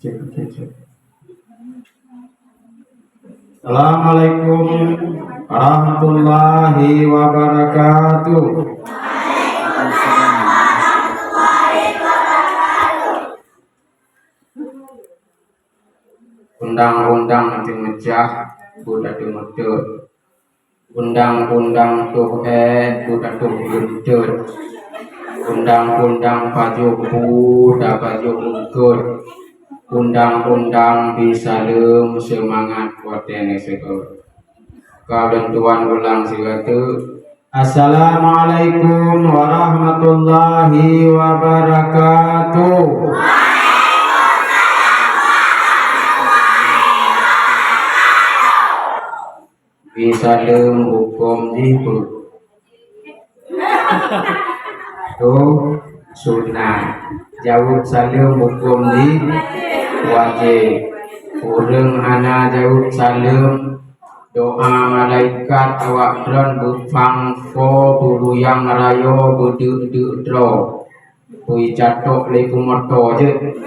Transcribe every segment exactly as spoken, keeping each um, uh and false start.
Cek, cek, cek. Assalamualaikum warahmatullahi wabarakatuh. Undang-undang teumeucah, buet teumeuteut. Undang-undang toh ék, buet toh geunteut. Undang-undang pajoh bu, da pajoh eungkot. Undang-undang bi saleuem, seumangat watée neuseutôt. Ka lôn tuan ulang sigoe teuk. Assalamualaikum warahmatullahi wabarakatuh. Bi saleuem hukôm jih peue? Toh sunat. Jaweueb saleuem hukôm jih wajéb. Ureuëng hana jaweueb saleuem, doá malaikat awak droen beupang po, beuruyang rayo, beudeuk-deuk droe. Pui catok lé keumoto jeuet.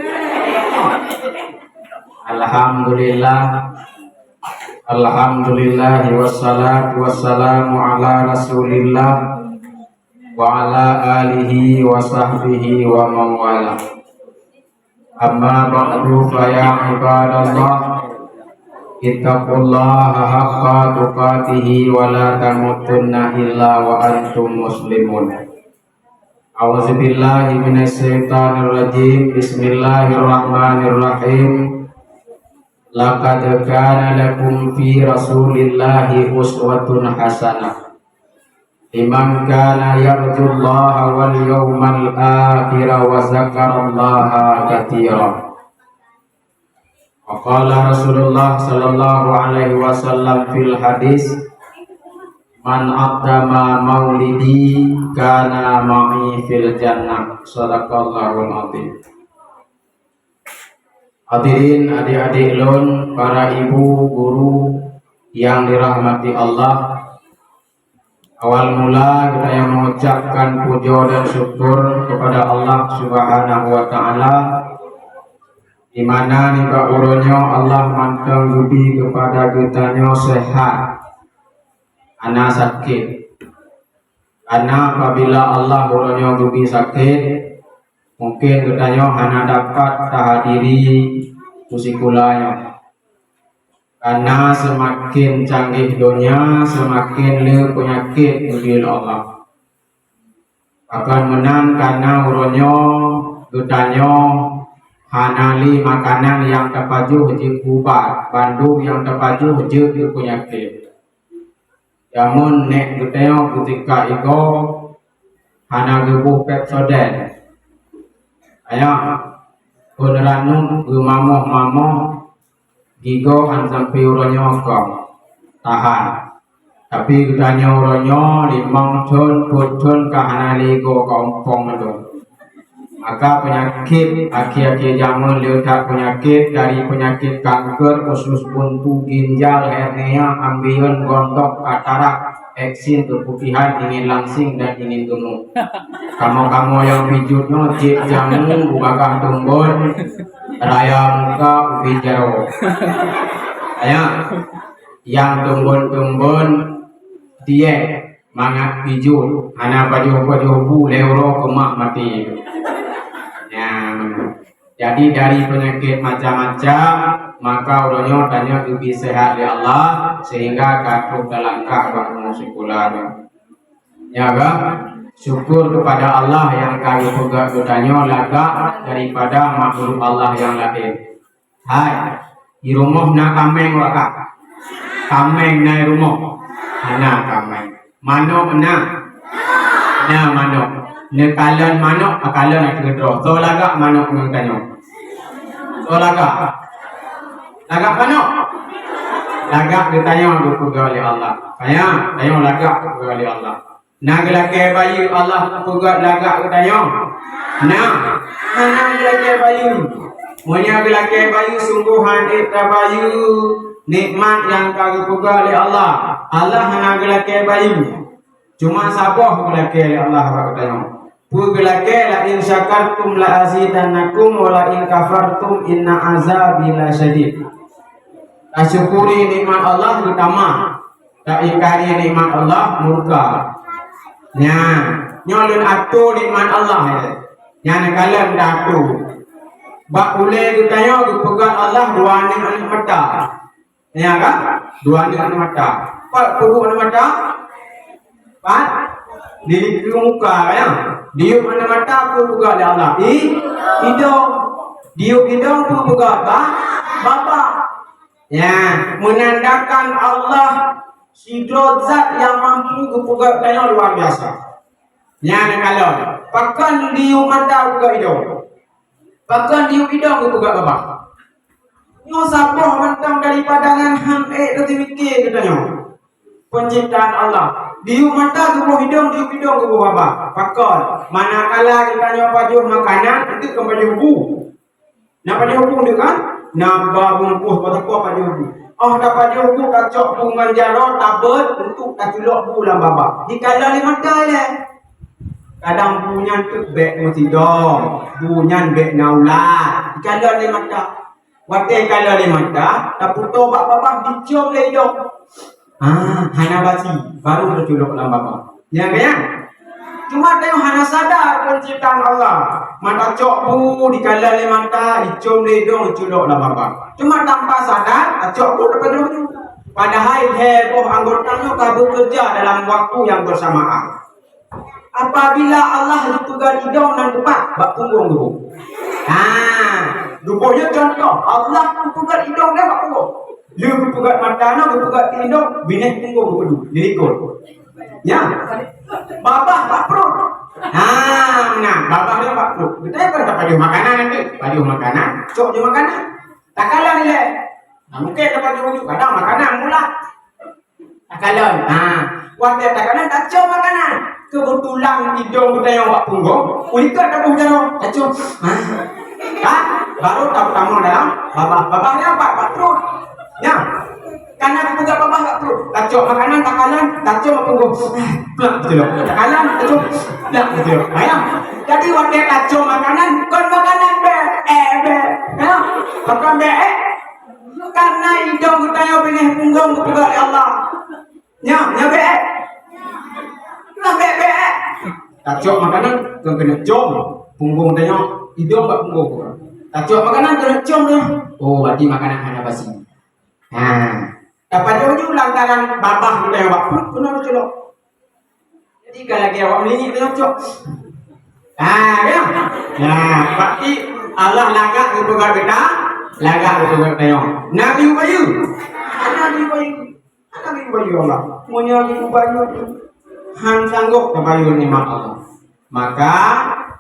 Alhamdulillah. Alhamdulillah, wassalatu wassalamu ala Rasulillah wa ala alihi wa sahbihi wa man wala. Amma ba'du, fa ya ibadallah, ittaqullaha haqqa tuqatihi wa la tamutunna illa wa antum muslimun. A'udzubillahi minasyaitonirrajim. Bismillahirrahmanirrahim. Laqad kana lakum fi Rasulillahi uswatun hasanah liman kana yarjullaha wal yawmal akhira wa dzakarallaha katsira. Wa qala Rasulullah sallallahu alaihi wasallam fil hadis, "Man addama maulidi kana ma'i fil jannah." Sadaqallahul azim. Hadirin, adik-adik lôn, para ibu, guru yang dirahmati Allah, awal mula geutanyoe mengucapkan puja dan syukur kepada Allah Subhanahu wa Ta'ala, di mana nibak uroe nyoe Allah mantong geubri kepada geutanyoe sehat, hana sakét. Karena apabila Allah uroe nyoe geubri sakét, mungkin geutanyoe hana dapat tahadiri sikula nyoe. Karena seumaken canggih donya, seumaken le peunyakét geubri lé Allah. Pakon meunan, karena uroe nyoe geutanyoe hana le makanan nyang tapajoh jeuet ubat, bandum nyang tapajoh jeuet keu peunyakét. Jameun nèk geutanyoe keutika igoe hana geuboh Pepsodent. Ayah, peuneuranoe geumamoh-mamoh, gigoe han sampoe uroe nyoe kong tahan. Tapi geutanyoe uroe nyoe limong thon, peuet thon ka hana lé igoe, ka ompong mandum. Maka peunyakét, akhé-akhé jameun le that peunyakét, dari peunyakét kanker, usus buntu, ginjal, hernia, ambeien, gondok, katarak, eksim, keuputihan, ingin langsing, dan ingin gemuk. Kamoe-kamoe nyang pijuet nyoe cit jameun, bubagaih tumbon, raya muka, ubit jaroe. Ayah, nyang tumbon-tumbon, tiek. Mangat pijuet, hana pajoh-pajoh bu, lhèe uroe keumah maté. Nyan. Jadi, dari peunyakét macam-macam, maka uroe nyoe tanyoe geubri seuhat lé Allah, sehingga ka troh talangkah bak rumoh sikula nyoe. Ya kan? Syukur kepada Allah nyang ka geupeugah geutanyoe lagak daripada makhluk Allah nyang laén. Hai, di rumoh na kaméng wak kah? Kaméng na di rumoh? Hana kaméng. Manok na? Na manok. Neukalon manok, neukalon ateueh droe. Soe lagak manok ngon tanyoe? Soe lagak? Lagak manok? Lagak geutanyoe geupeugah lé Allah. Tanyoe, tanyoe lagak geupeugah lé Allah. Na geulakèe bayeue Allah peugah lagak geutanyoe? Na. Hana geulakèe bayeue. Meunyoe geulakèe bayeue, sunggoh han ék tabayeue nikmat nyang ka geupeugah lé Allah. Allah hana geulakèe bayeue. Cuma saboh geulakèe lé Allah bak geutanyoe. Peue geulakée, "La in syakartum la azidannakum wa la in kafartum inna azabi lasyadid." Tasyukuri nikmat Allah geutamah, taingkari nikmat Allah murka. Nyan, nyoe lôn atô nikmat Allah, ya. Nyan kalon teuatô. Bak ulée geutanyoe geupeugah Allah dua aneuk-aneuk mata. Ya kan? Dua aneuk mata. Pat peuduek aneuk mata? Pat? Di likeu muka, ya. Diyueb aneuk mata peue peugah lé Allah? I, idong. Diyueb idong peue peugah? Ba, babah. Ya, menandakan Allah sidroe zat nyang mampu geupeugah tanyoe luar biasa. Nyan kalon. Pakon diyueb mata peugah idong? Pakon diyueb idong geupeugah babah? Nyoe saboh mantong daripada nyan han ék teumiké geutanyoe. Penciptaan Allah. Diyueb mata geuboh idong, diyueb idong geuboh babah. Pakon? Manakala geutanyoe pajoh makanan, itu kan pajoh bu. Na pajoh bu tu kan? Na ba bungkôh, bak sapo pajoh bu. Oh, tapajoh bu, tacok bu ngon jaroe, tabeuet untuk taculok bu lam babah. Dikalon lé mata ilée. Kadang bu nyan teuk bék meusidong, bu nyan bék na ulat. Dikalon lé mata. Watée kalon lé mata, tapeutoe bak babah, diciom lé idong. Ah, hana basi, baru teuculok lam babah. Ya, kan? Cuma tanyoe hana sadar penciptaan Allah. Mata cok bu dikalon lé mata, diciom lé idong, diculok lam babah. Cuma tanpa sadar, tacok bu dapat laju. Padahai lhée boh anggota nyoe ka bekerja dalam waktu yang bersamaan. Apabila Allah geupeugah idong nan geupat bak punggong geuboh. Ha, geuboh nyoe contoh, Allah geupeugah idong nyan bak punggong. Lheueh geupeugah mata nyoe, geupeugah idong, binéh punggong geupeuduek, dilikot. Ya. Babah bak pruet. Ha, nah, babah nyoe bak pruet. Beutôi kan tapajoh makanan nanti? Pajoh makanan, cok je makanan. Takalon ilée. Nah, mungkin tapajoh ujuk, kadang makanan mula. Takalon. Ha. Watée takalon, tacom makanan. Keubeutulan idong geutanyoe bak punggong, ulikot taboh jaroe, tacom. Ha. Ha? Baru tatamong dalam babah. Babah nyan pat bak pruet. Nyan. Kana geupeugah babah bak pruet. Tacok makanan, takalon, tacom bak punggong. Plak, teuculok. Takalon, tacom. Plak, teuculok. Ha, nyan. Jadi watée tacom makanan, kon makanan bék, eh, bék. Ya. Pakon bék, eh? Karena idong geutanyoe binéh punggong geupeugah lé Allah. Nyoe, nyoe bék. Nyoe bék, bék. Tacok makanan keu keuneuk com, punggong tanyoe, idong bak punggong. Tacok makanan keuneuk com nyoe. Oh, berarti makanan hana basi. Ha. Tapajoh ju lantaran babah geutanyoe bak pruet keunoe teuculok. Jadi, ka lagée awak meulingik teucok. Ha, ya. Ya, berarti Allah lagak geupeugah geutanyoe, lagak geupeugah geutanyoe. Nabi Ubayu. Nabi Ubayu. Nabi Ubayu Allah. Meunyoe Nabi Ubayu tu han sanggob tabayu nikmat Allah. Maka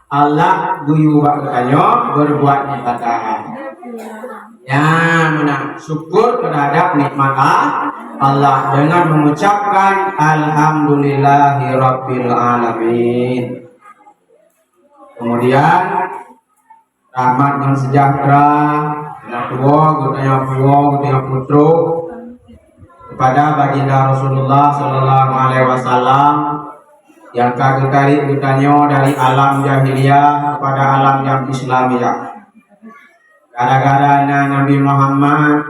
Allah geuyue bak geutanyoe berbuat ibadah. Ya, meunan syukur terhadap nikmat A-, Allah dengan mengucapkan alhamdulillahirabbil alamin. Kemudian rahmat dan sejahtera, anak tua, geutanyoe puwoe, geutanyoe putroe, kepada Baginda Rasulullah sallallahu alaihi wasallam, nyang ka geutarék geutanyoe dari alam jahiliyah kepada alam nyang Islamiyah. Gara-gara na Nabi Muhammad,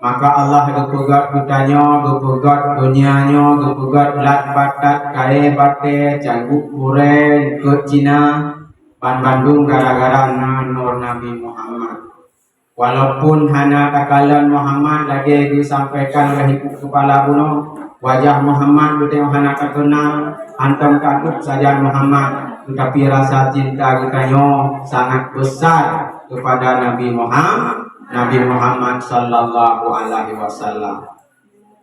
maka Allah geupeugét geutanyoe, geupeugét donya nyoe, geupeugét lat batat, kayée batée, cangguek gurée, likot Cina, banmandum gara-gara na nur Nabi Muhammad. Walaupun hana takalon Muhammad lagée geusampaikan oleh ibu kepala bunoe, wajah Muhammad geutanyoe hana takeunal, hantom ka atup sajan Muhammad, tetapi rasa cinta geutanyoe sangat besar kepada Nabi Muhammad, Nabi Muhammad sallallahu alaihi wasallam.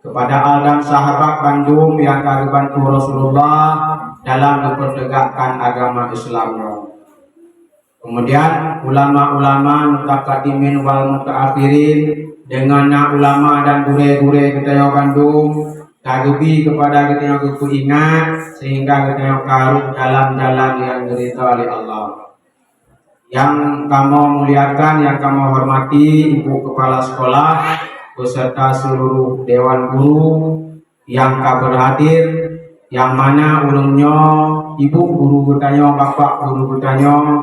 Kepada al dan sahabat bandum nyang ka geubantu Rasulullah dalam geupeuteugakan agama Islam nyoe. Kemudian ulama-ulama, mutaqaddimin wal mutaakhirin, deungon na ulama dan gurée-gurée geutanyoe bandum, ka geubi kepada geutanyoe geupeuingat sehingga geutanyoe ka rhot dalam jalan nyang geuridha lé Allah. Nyang kamoe muliakan, nyang kamoe hormati, Ibu Kepala Sekolah beserta seluruh dewan guru nyang ka berhadir, Nyang mana ureuëng nyoe, ibu guru geutanyoe, bapak guru geutanyoe,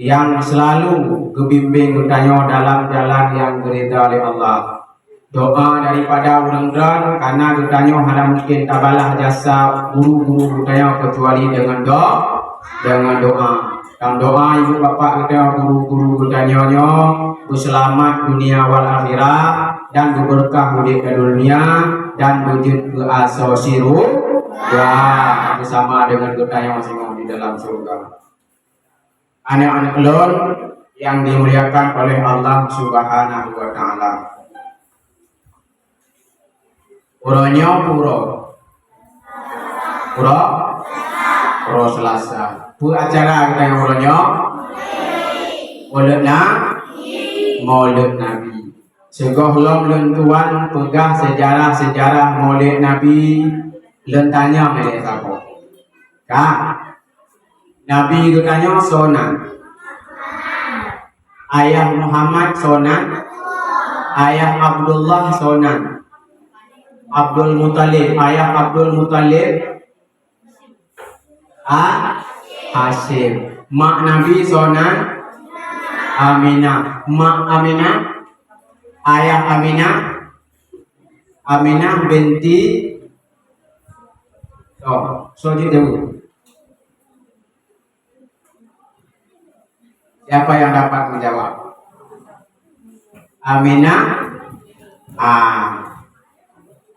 nyang seulalu geubimbéng geutanyoe dalam jalan nyang geuridha lé Allah. Doa daripada ureuëng droen, karena geutanyoe hana mungken tabalah jasa guru-guru geutanyoe keucuali deungon do-, deungon doa. Dan doa ibu bapak geutanyoe, guru-guru geutanyoe nyoe beuseulamat dunia wal akhirat dan beubeureukat udeb di dunia dan beujeuet keu asoe syeuruga beusama deungon geutanyoe singoh di dalam syeuruga. Aneuk-aneuk lôn nyang dimuliakan oleh Allah Subhanahu wa Taala. Uroe nyoe peue uroe? Uroe? Uroe Selasa. Peue acara geutanyoe uroe nyoe? Maulud Na-, Maulud Nabi. Sigohlom lôn tuan peugah seujarah-seujarah Maulud Nabi, lôn tanyong lé saboh. Ka? Nabi geutanyoe soe nan? Ayah Muhammad soe nan? Ayah Abdullah soe nan? Abdul Muthalib. Ayah Abdul Muthalib? Ha? Hasyim. Mak Nabi soe nan? Aminah. Mak Aminah? Ayah Aminah? Aminah binti, oh, soe jeuet jaweueb? Siapa yang dapat menjawab? Aminah. Ah.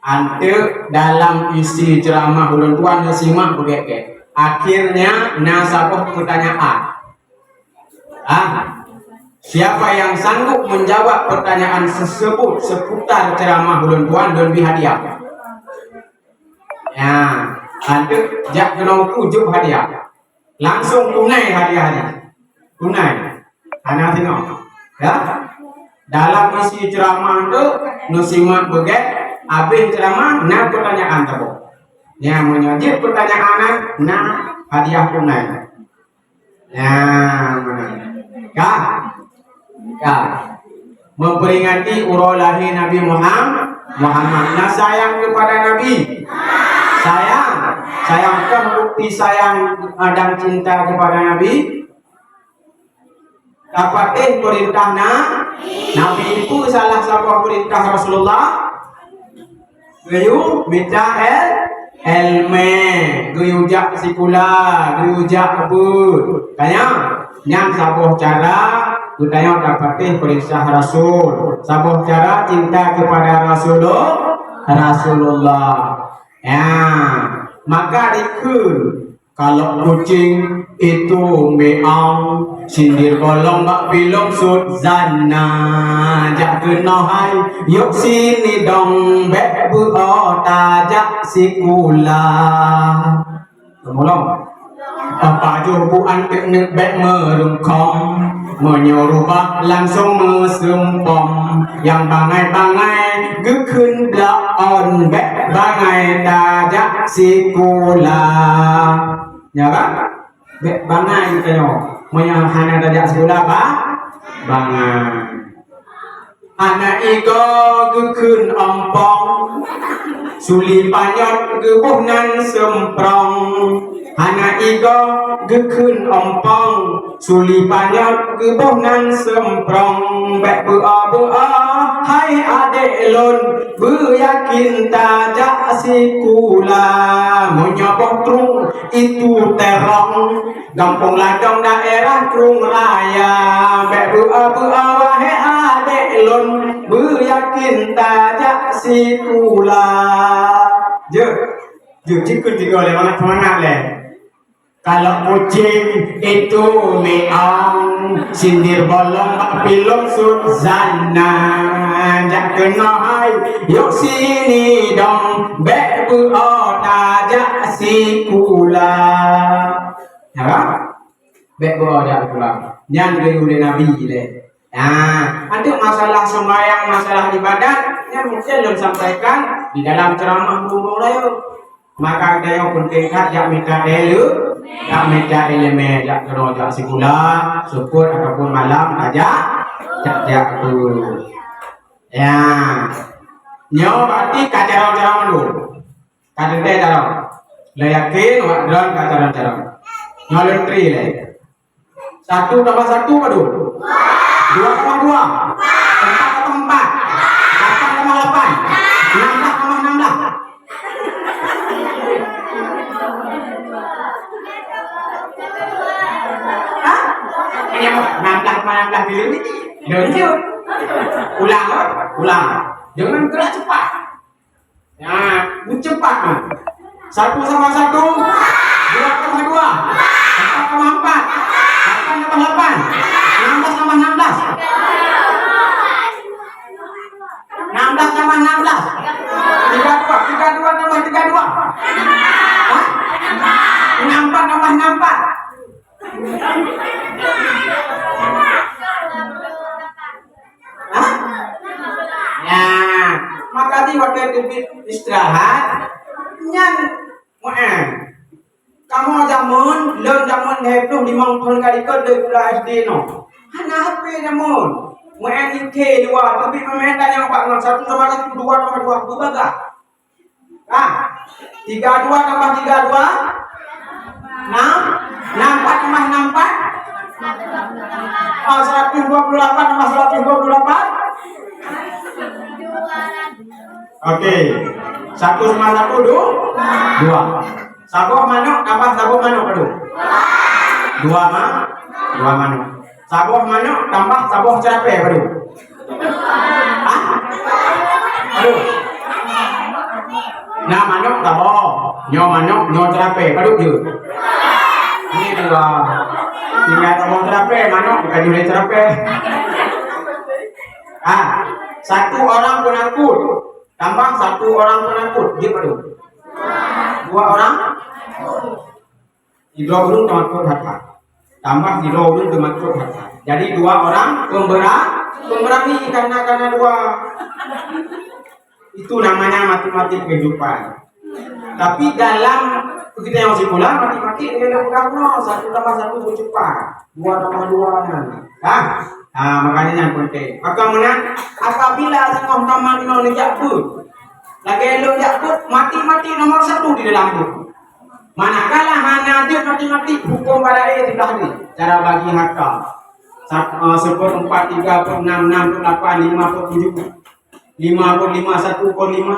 Anteuk dalam isi ceramah ulôn tuan neusimak beugét-gét. Akhirnya na saboh pertanyaan. Ah. Siapa yang sanggup menjawab pertanyaan tersebut seputar ceramah ulôn tuan, lôn bri hadiah. Ya, anteuk jak keunoe uku jok hadiah. Langsung tunai hadiah nyan. Tunai. Hana singoh. Ya. Dalam isi ceramah tu, neusimak beugét, habéh ceramah, na pertanyaan saboh. Nyan, meunyoe jeuet pertanyaan nyan, na hadiah tunai. Nyan, meunan. Ka? Ka. Memperingati uroe lahé Nabi Muham-, Muhammad. Na sayang kepada Nabi? Sayang. Sayang, kah bukti sayang, eh, dan cinta kepada Nabi? Tapatéh peurintah na-, Nabi. Peue salah saboh peurintah Rasulullah? Geuyue mita el-, èleumèe, geuyue jak sikula, geuyue jak beuet. Ka nyan, nyan saboh cara geutanyoe tapatéh peurintah Rasul. Saboh cara cinta kepada Rasulul-, Rasulullah. Ya, maka dikheun, kalau kucing itu meow, sindir bolong bak pilong sut zana. Jak keunoe hai, yuk sini dong, bèk beuo tajak sikula. Teumulong. Pajoh bu anteuk neuk bèk meurungkong. Meunyoe rubah langsong meuseumpom, nyang bangai-bangai geukheun blaon, bèk bangai tajak sikula. Nyan kan? Bèk bangai geutanyoe. Meunyoe hana tajak sikula, ba-, bangai. Aneuk igoe geukheun ompong, suli panyöt geuboh nan seumprong. Aneuk igoe geukheun ompong, suli panyöt geuboh nan seumprong. Bèk beuo-beuo, hai adék lôn, beuyakin tajak sikula. Meunyoe boh trueng itu terong, Gampông Ladong daerah Krueng Raya, bèk beuo-beuo wahé adék lôn, beuyakin tajak sikula. Jeuet, jeuet, jikheun tiga lé mangat seumangat lé. Kalau kucing itu meow, sindir bolong bak pilong sut zana. Jak keunoe hai, yuk sini dong, bèk beuo tajak sikula. Ya kan? Bèk beuo jak sikula. Nyan geuyue lé Nabi lé. Nah, anteuk masalah seumayang, masalah ibadat, nyan mungken lôn sampaikan di dalam ceramah burung-burung rayeuk. Maka geutanyoe peunteng that jak mita ileu-, jak mita ileumèe, jak keunoe jak sikula, seupôt ataupun malam tajak, jak, jak tu. Ya. Nyoe berarti ka carông-carông dulu. Ka teuntèe carông. Lé yakin, wak droen ka carông-carông. Nyoe lôn tri lé. Satu tambah satu padum? Dua tambah dua? Empat tambah empat? Lapan tambah lapan? Enam belas tambah enam belas? Hah? Enam belas tambah enam belas di leutik? Lanjut. Ulang, eh? Ulang. Jangan gerak cepat. Nah, meuceupat nah. Satu tambah satu, dua tambah dua, empat tambah empat, lapan tambah lapan, enam belas tambah enam belas. Enam belas tambah enam belas. Tiga dua, tiga dua tambah tiga dua. Hah? Enam empat tambah enam empat. Hah? Nah, maka di watèe teubiet istirahat, nyan meu'en. Kamoe jameun, lôn jameun lhèe ploh limong thôn ka likot lé gula S D nyoe. Hana H P jameun. Meu'en I K dua, teubiet meu'en tanyong bak ngon satu tambah satu, dua tambah dua, beubagaih. Ah, tiga dua tambah tiga dua, enam, enam empat tambah enam empat, ah, seratus dua puluh lapan tambah seratus dua puluh lapan. Oke, satu sama satu, du-, dua. Saboh manok tambah saboh manok, padum? Dua ma-, dua manok. Saboh manok tambah saboh ceurapèe, padum? Hah? Padum? Nah, manok saboh. Nyoe manok, nyoe ceurapèe, padum jeuet? Ini dua. Tinggai saboh ceurapèe, manok bukan jeuet ceurapèe. Ah, satu orang penakut tambah satu orang penakut, jeuet padum? Dua orang. Sidroe ureueng teumakot that-that. Tambah sidroe ureueng teumakot that-that. Jadi dua orang pembera-, pemberani karena, karena dua. Itu namanya matematik kehidupan. Tapi dalam kita nyang sikula, matematik dia dah mudah, satu tambah satu meuceupat, dua tambah dua nyan. Dah? Ha, makanya nyan penting. Maka meunan, apabila singoh tamat inoe neujak beuet, lagèe lôn jak beuet, matematik nomor satu di dalam buku. Manakala hana jeuet matematik, huköm bara'e teuka deh, cara bagi harta. Sa-, eh, seperempat, tiga per enam, enam per lapan, lima per tujuh, lima per lima, satu per lima.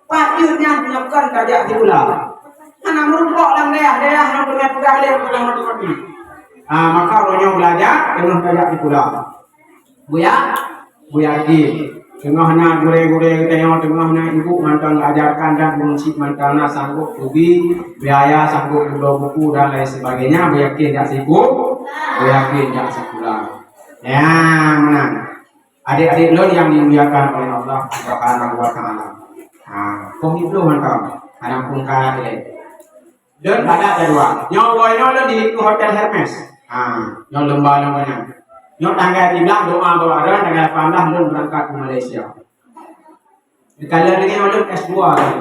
Pat jeuet nyan, nyan kon tajak sikula. Hana meurumpok lam dayah, dayah nyan peugah-peugah lé teuntang matematik. Ah, maka uroe nyoe beulajar, teungoh tajak sikula. Buya-, buyakin. Teungoh na gurèe-gurèe geutanyoe, teungoh na ibu mantong geuajarkan dan ureueng chik mantong na sanggob teubi biaya, sanggob bloe buku dan lain sebagainya, buyakin jak siku-, buyakin jak sikula. Ya, meunan. Adik-adik lôn yang dimuliakan oleh Allah Subhanahu wa Ta'ala. Ha, kong itu mantong. Anak pun kaya. Lôn adak jadwal. Nyoe woe nyoe lôn di likôt Hotel Hermes. Ha, nyoe lôn ba nyoe nyan. Nyoe tanggai siblaih doa bak droen, tanggai lapan blah lôn beurangkat keu Malaysia. Dikalon lagèe nyoe lôn S dua kan.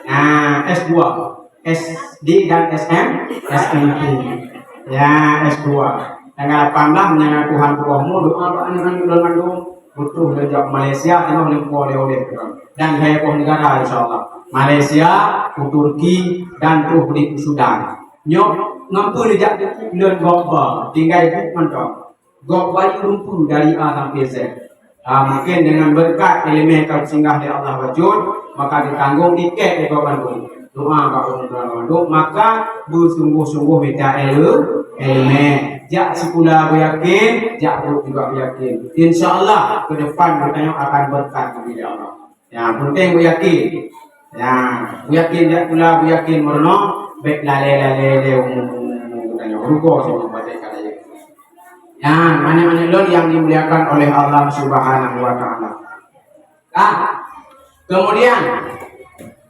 Nah, S dua. S D dan S M, S M P. Ya, S dua. Tanggai lapan blah meunyoe Tuhan tuwoe mu doa bak aneuk-aneuk lôn mandum. Butuh lôn jak Malaysia, teungoh lôn po oleh-oleh. Dan lhèe boh negara, insya Allah. Malaysia, u Turki, dan troh di Sudan. Nyoe ngon peue neujak lôn gob ba, tinggai buet mantong. Gob bayeue lumpur dari A sampai Z. Ah, mungkin dengan berkat ileumèe ka singgah di Allah bacut, maka ditanggong tiket lé gob bandum. Doa bak ureueng tuha bandum, maka beusungguh-sungguh mita ileu-, ileumèe. Jak sikula beuyakin, jak buet juga beuyakin. Insya Allah, ke depan geutanyoe akan berkat di Allah. Ya, penting beuyakin. Ya, beuyakin jak sikula, beuyakin meurunoe, bèk lalè-lalè lé umu-umu geutanyoe. Rugoe singoh batèe ka lalè. Ya, aneuk-aneuk lôn yang dimuliakan oleh Allah Subhanahu wa Ta'ala. Ah, kemudian,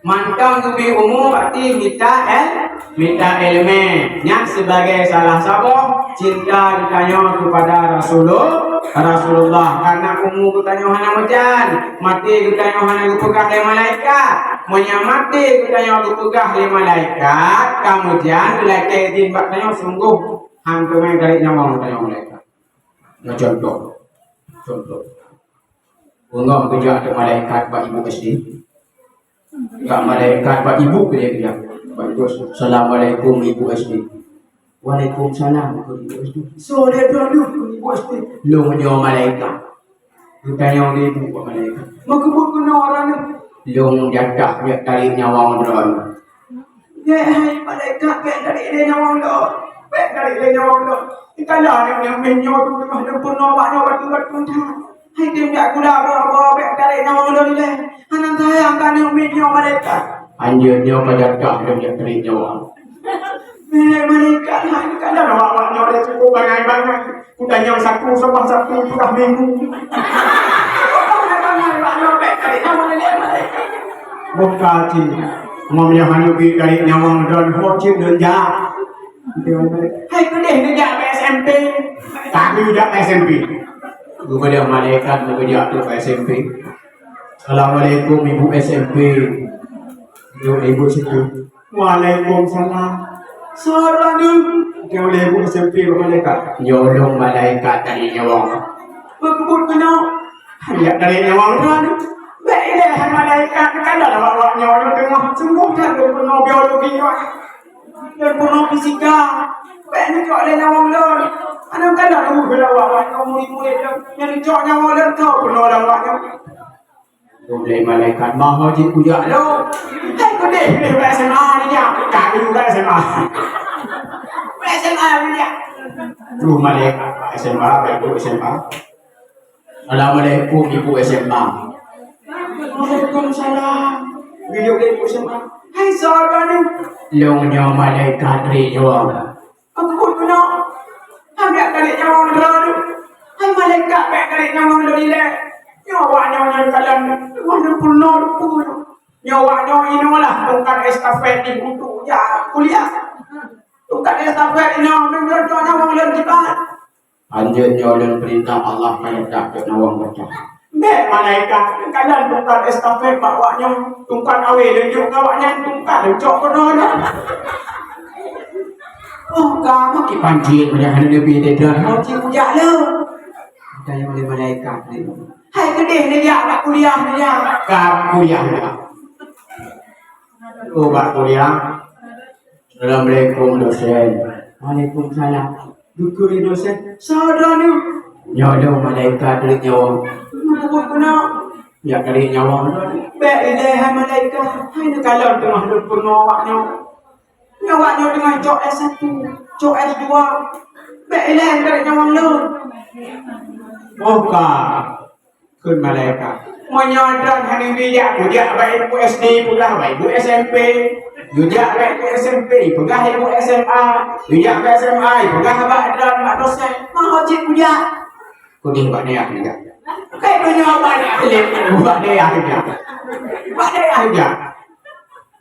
mantong geubri umu berarti mita il-, mita ileumèe. Nyan sebagai salah saboh cinta geutanyoe kepada Rasulul-, Rasulullah. Karena umu geutanyoe hana meujan, maté geutanyoe hana geupeugah lé malaikat. Meunyoe maté geutanyoe geupeugah lé malaikat, ka meujan, geulakèe idhin bak tanyoe sunggoh han teumè tarék nyawöng geutanyoe malaikat. Nyoe contoh. Contoh. Beungoh geujak ateueh malaikat bak ibu S D. Jak malaikat bak ibu dia, dia. Assalamualaikum, Ibu S D. Waalaikumsalam, Ibu S D. Soe lé droeneuh, Ibu S D? Lôn nyoe malaikat. Geutanyong lé Ibu, malaikat. Meukeubut keunoe droeneuh? Lôn datang jak tarék nyawöng droeneuh. Nyan hai malaikat, bèk tarék lé nyawöng lôn. Bèk tarék lé nyawöng lôn. Dikala nyoe, nyoe, nyoe, nyoe, nyoe, nyoe, nyoe, nyoe, nyoe, nyoe, nyoe, nyoe, nyoe, nyoe, nyoe, bèk tarék nyawöng lôn ilèe. Hana sayang kah nyoe, nyoe malaikat? Anjeut nyoe ka datang lôn jak tarék nyawöng. Nyoe malaikat, hai dikala awak-awak nyoe lé cukup bangai-bangai. Kutanyong sapeue, sapeue, sapeue, peugah minggu. Bangai-bangai, bèk tarék nyawöng ilèe malaikat. Buka cit. Meunyoe hana bèk tarék nyawöng droen, ho cit lôn jak. Hai keudéh neujak bak S M P. Tapi jak bak S M P. Geubeudôh malaikat geubeudôh tu bak S M P. Assalamualaikum, Ibu S M P. Ibu, Ibu situ. Waalaikumsalam. Soe droeneuh? Nyoe lé Ibu S M P malaikat. Nyoe lôn malaikat tarék nyawöng. Meukeubut keunoe? Jak tarék nyawöng droeneuh. Bèk ilèe hai malaikat, dikala awak-awak nyoe, nyoe teungoh sunggoh that lôn peurunoe biologi nyoe. Lôn peurunoe fisika. Bèk neucok lé nyawöng lôn. Hana kalon lôn keu awak-awak nyoe murit-murit lôn. Nyang neucok nyawöng lôn, soe peurunoe lé awak nyoe. Lôn lé malaikat, "Bah ho jih kujak lôn." Hai keudéh, keudéh bak S M A neujak. Ka geuyue bak S M A. Bak S M A neujak. Duh malaikat bak S M A, bak guru S M A. Assalamualaikum, Ibu S M A. Waalaikumsalam. Geuyue lé Ibu S M A. Hai, soe droeneuh? Lôn nyoe malaikat tarék nyawöng. Meukeubut keunoe? Hana bèk tarék nyawöng droeneuh. Hai malaikat, bèk tarék nyawöng lôn ilèe. Nyoe awak nyoe nyang kalon, nyoe peurunoe lôn peue nyoe. Nyoe awak nyoe inoe lah tungkat estafet di butu jak kuliah. Tungkat estafet inoe, meunyoe cok nyawöng lôn kiban. Anjeut nyoe lôn peurintah Allah ka datang cok nyawöng gata. Bèk malaikat, kalon tungkat estafet bak awak nyoe. Tungkat awé lôn jok keu awak nyan, tungkat lôn cok keunoe nyoe. Oh, ka meuki pancit banyak hana neubi teuh. Ho cit kujak lôn. Tanyong lé malaikat ni. Hai keudéh neujak bak kuliah neujak. Ka kuliah dah. Oh, bak kuliah. Assalamualaikum, dosen. Waalaikumsalam. Dukuri dosen. Soe droeneuh? Nyoe lôn malaikat tarék nyawöng. Meukeubut keunoe? Jak tarék nyawöng droeneuh. Bèk ilèe hai malaikat. Hai neukalon teungoh lôn peurunoe awak nyoe. Nyoe awak nyoe teungoh cok S satu, cok S dua. Bèk ilèe tarék nyawöng lôn. Oh ka. Kheun malaikat, "Meunyoe droen hana geujak, kujak bak ibu S D peugah bak ibu S M P, geujak bak ibu S M P peugah ibu S M A, geujak bak S M A peugah bak droen bak dosen, meuho cit kujak." Keudéh bak dayah kujak. Kai meunyoe bak dayah, bak dayah kujak. Bak dayah kujak.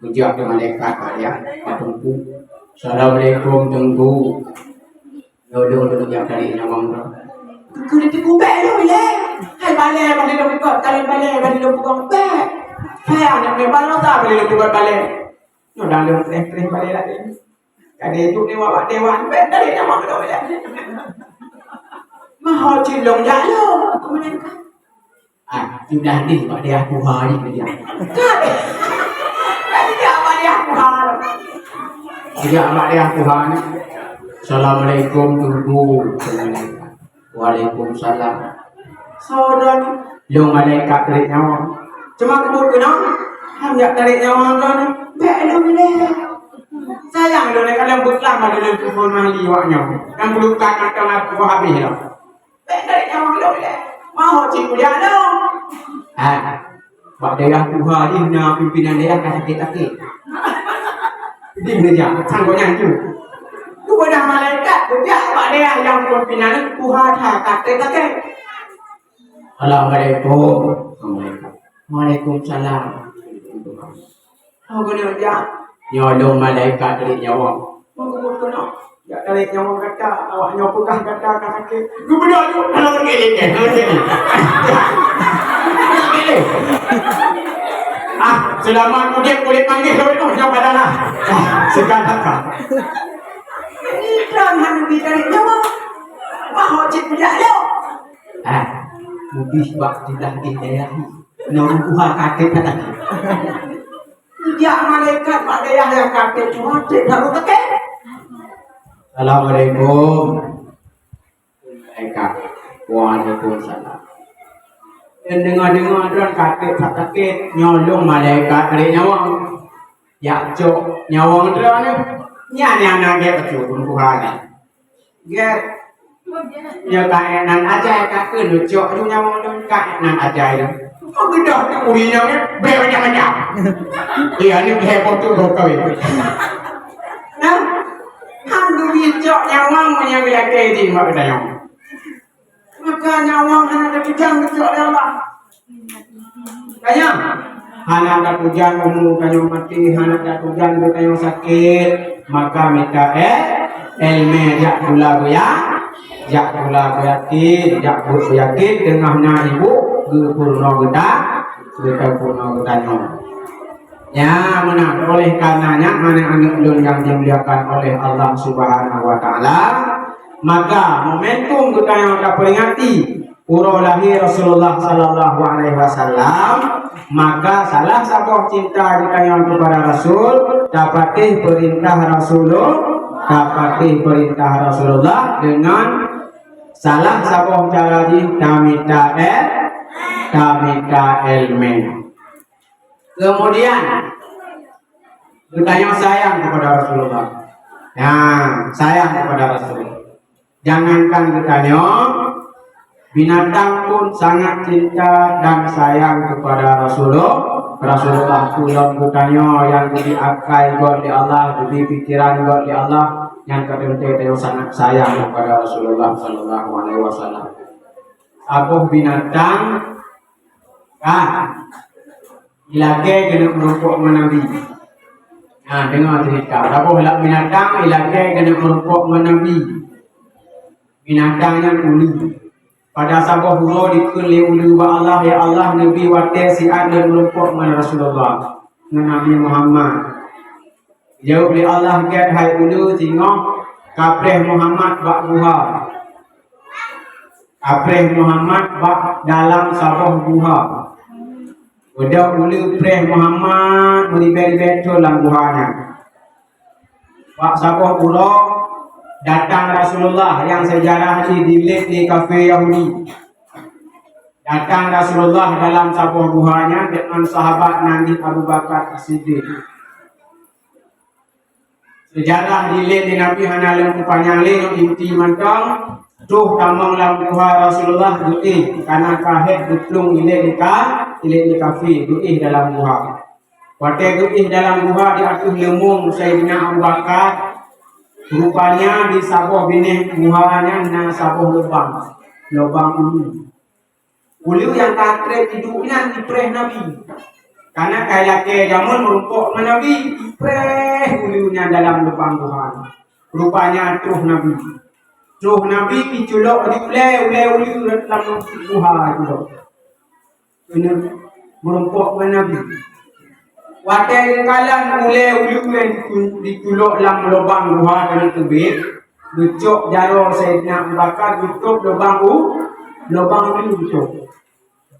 Geujak keu malaikat bak dayah, bak teungku. "Assalamualaikum, Teungku." Nyoe lôn, lôn jak tarék nyawöng droe. Keuneuk teugubek lôn ilèe. Hai balèe, bali lôn peugöt, kalon balèe, bali lôn peugöt bèk. Hai aneuk miet baloe, sa bali lôn peugöt balèe. Nyoe dah lôn preh-preh balèe lagèe nyoe. Ka geujok nibak bak dewan, bèk tarék nyawöng droe ilèe. Meuho cit lôn jak lôn. Keumudian ka Ah, sudah deh, bak dayah tuha ni kejap. Kejap bak dayah tuha. Kejap bak dayah tuha ni. Assalamualaikum, Teungku. Waalaikumsalam. Soe droe ni? Lôn malaikat tarék nyawöng. Cuma keubeutulan, han jak tarék nyawöng droe ni. Bèk lôn ilèe. Sayang lôn, kalau beuklam ada lôn telepon mahli awak nyoe. Nyang peulukan mantong aku habéh lom. Bèk tarék nyawöng lôn ilèe. Meuho cit kujak lôn. Ha. Bak dayah tuha jih na pimpinan dayah ka sakét-sakét. Jih neujak, sang gobnyan tu. Geubeudôh malaikat, geujak bak dayah nyang pimpinan tuha that ka sakét-sakét. Assalamualaikum. Waalaikumsalam. Ho keuneuk jak? Nyoe lôn malaikat tarék nyawöng. Meukeubeutulan jak tarék nyawöng gata, awak nyoe peugah gata ka sakét. Geubeudôh ju, hana sakét lé, hana sakét lé. Ah, seulamat udép kulét manggéh lôn nyoe, nyoe ka darah. Ah, seugah that ka. Ini kan hana geutarék nyawöng. Meuho cit kujak lôn. Ah, mubih bak teulah di dayah. Nyoe tuha ka sakét that ka. Jak malaikat bak dayah nyang ka treb, cuma treb baru teuke. Assalamualaikum. Malaikat. Waalaikumsalam. Dan dengar-dengar droe ka treb sakét, nyoe lôn malaikat tarék nyawöng. Jak cok nyawöng droe nyoe. Nyan nyang na gét bacut Tuhan. Gét. Nyoe ka ék nan ajai, ka keuneuk cok ju nyawöng lôn, ka ék nan ajai lôn. Kok geudoh tu uri nyoe, bèk macam-macam. Iya, ni bèk boh tu boh kawin. Nah, han geubi cok nyawöng meunyoe geulakèe di mak geutanyoe. Maka nyawöng hana teupeujang geucok lé Allah. Tanyoe, hana tatujan umu tanyoe maté, hana tatujan geutanyoe sakét, maka mita, eh, èleumèe jak pula beuya-, jak pula beuyakin, jak buet beuyakin teungoh na ibu geupeurunoe geuta-, geupeurunoe geutanyoe. Ya, meunan. Oleh karenanya, aneuk-aneuk lôn nyang dimuliakan oleh Allah Subhanahu wa Taala, maka momentum geutanyoe taperingati uroe lahé Rasulullah sallallahu alaihi wasallam, maka salah saboh cinta geutanyoe kepada Rasul, tapatéh peurintah Rasulullah, tapatéh peurintah Rasulullah dengan salah saboh cara jih tamita èl-, tamita èleumèe. Kemudian, geutanyoe sayang kepada Rasulullah. Ya, sayang kepada Rasul. Jangankan geutanyoe, binatang pun sangat cinta dan sayang kepada Rasulullah. Rasulullah, tulông geutanyoe nyang geubri akai göt lé Allah, geubri pikiran göt lé Allah, nyang ka teuntèe tanyoe sangat sayang kepada Rasulullah sallallahu alaihi wasallam. Saboh binatang, ah, ilakèe keuneuk meurumpok ngon Nabi. Nah, deungoe ceurita. Saboh binatang ilakèe keuneuk meurumpok ngon Nabi. Binatang nyan uleue. Pada saboh uroe dikheun lé uleue bak Allah, "Ya Allah, neubi watèe siat lôn meurumpok ngon Rasulullah, ngon Nabi Muhammad." Jaweueb lé Allah, "Gèt hai uleue, singoh kapreh Muhammad bak guha." Kapreh Muhammad bak dalam saboh guha. Beudôh uleue preh Muhammad meuribèe-ribèe thôn lam guha nyan. Bak saboh uroe datang Rasulullah nyang seujarah jih dilét lé kafé Yahudi. Datang Rasulullah dalam saboh guha nyan deungon sahabat nan jih Abu Bakar As-Siddiq. Seujarah dilét lé Nabi hana lôn peupanyang lé, nyoe inti mantong. Troh tamong lam guha Rasulullah geuéh, kareuna ka hèk geuplueng ilét lé ka, ilét lé kafé, geuéh dalam guha. Watèe geuéh dalam guha di ateueh leumông Saidina Abu Bakar, rupanya di saboh binéh guha nyan na saboh lubang, lubang uleue. Uleue nyang ka trép iduek nyan ipreh Nabi. Kareuna ka ilakèe jameun meurumpok ngon Nabi, ipreh uleue nyan dalam lubang guha. Rupanya troh Nabi. Troh Nabi iculok di ulèe, ulèe uleue lam guha iculok. Keuneuk meurumpok ngon Nabi. Watèe geukalon ulèe uleue nyang ditu-, diculok lam lubang guha keuneuk teubiet, geucok jaroe Saidina Abu Bakar geutôb lubang u-, lubang uleue geutôb.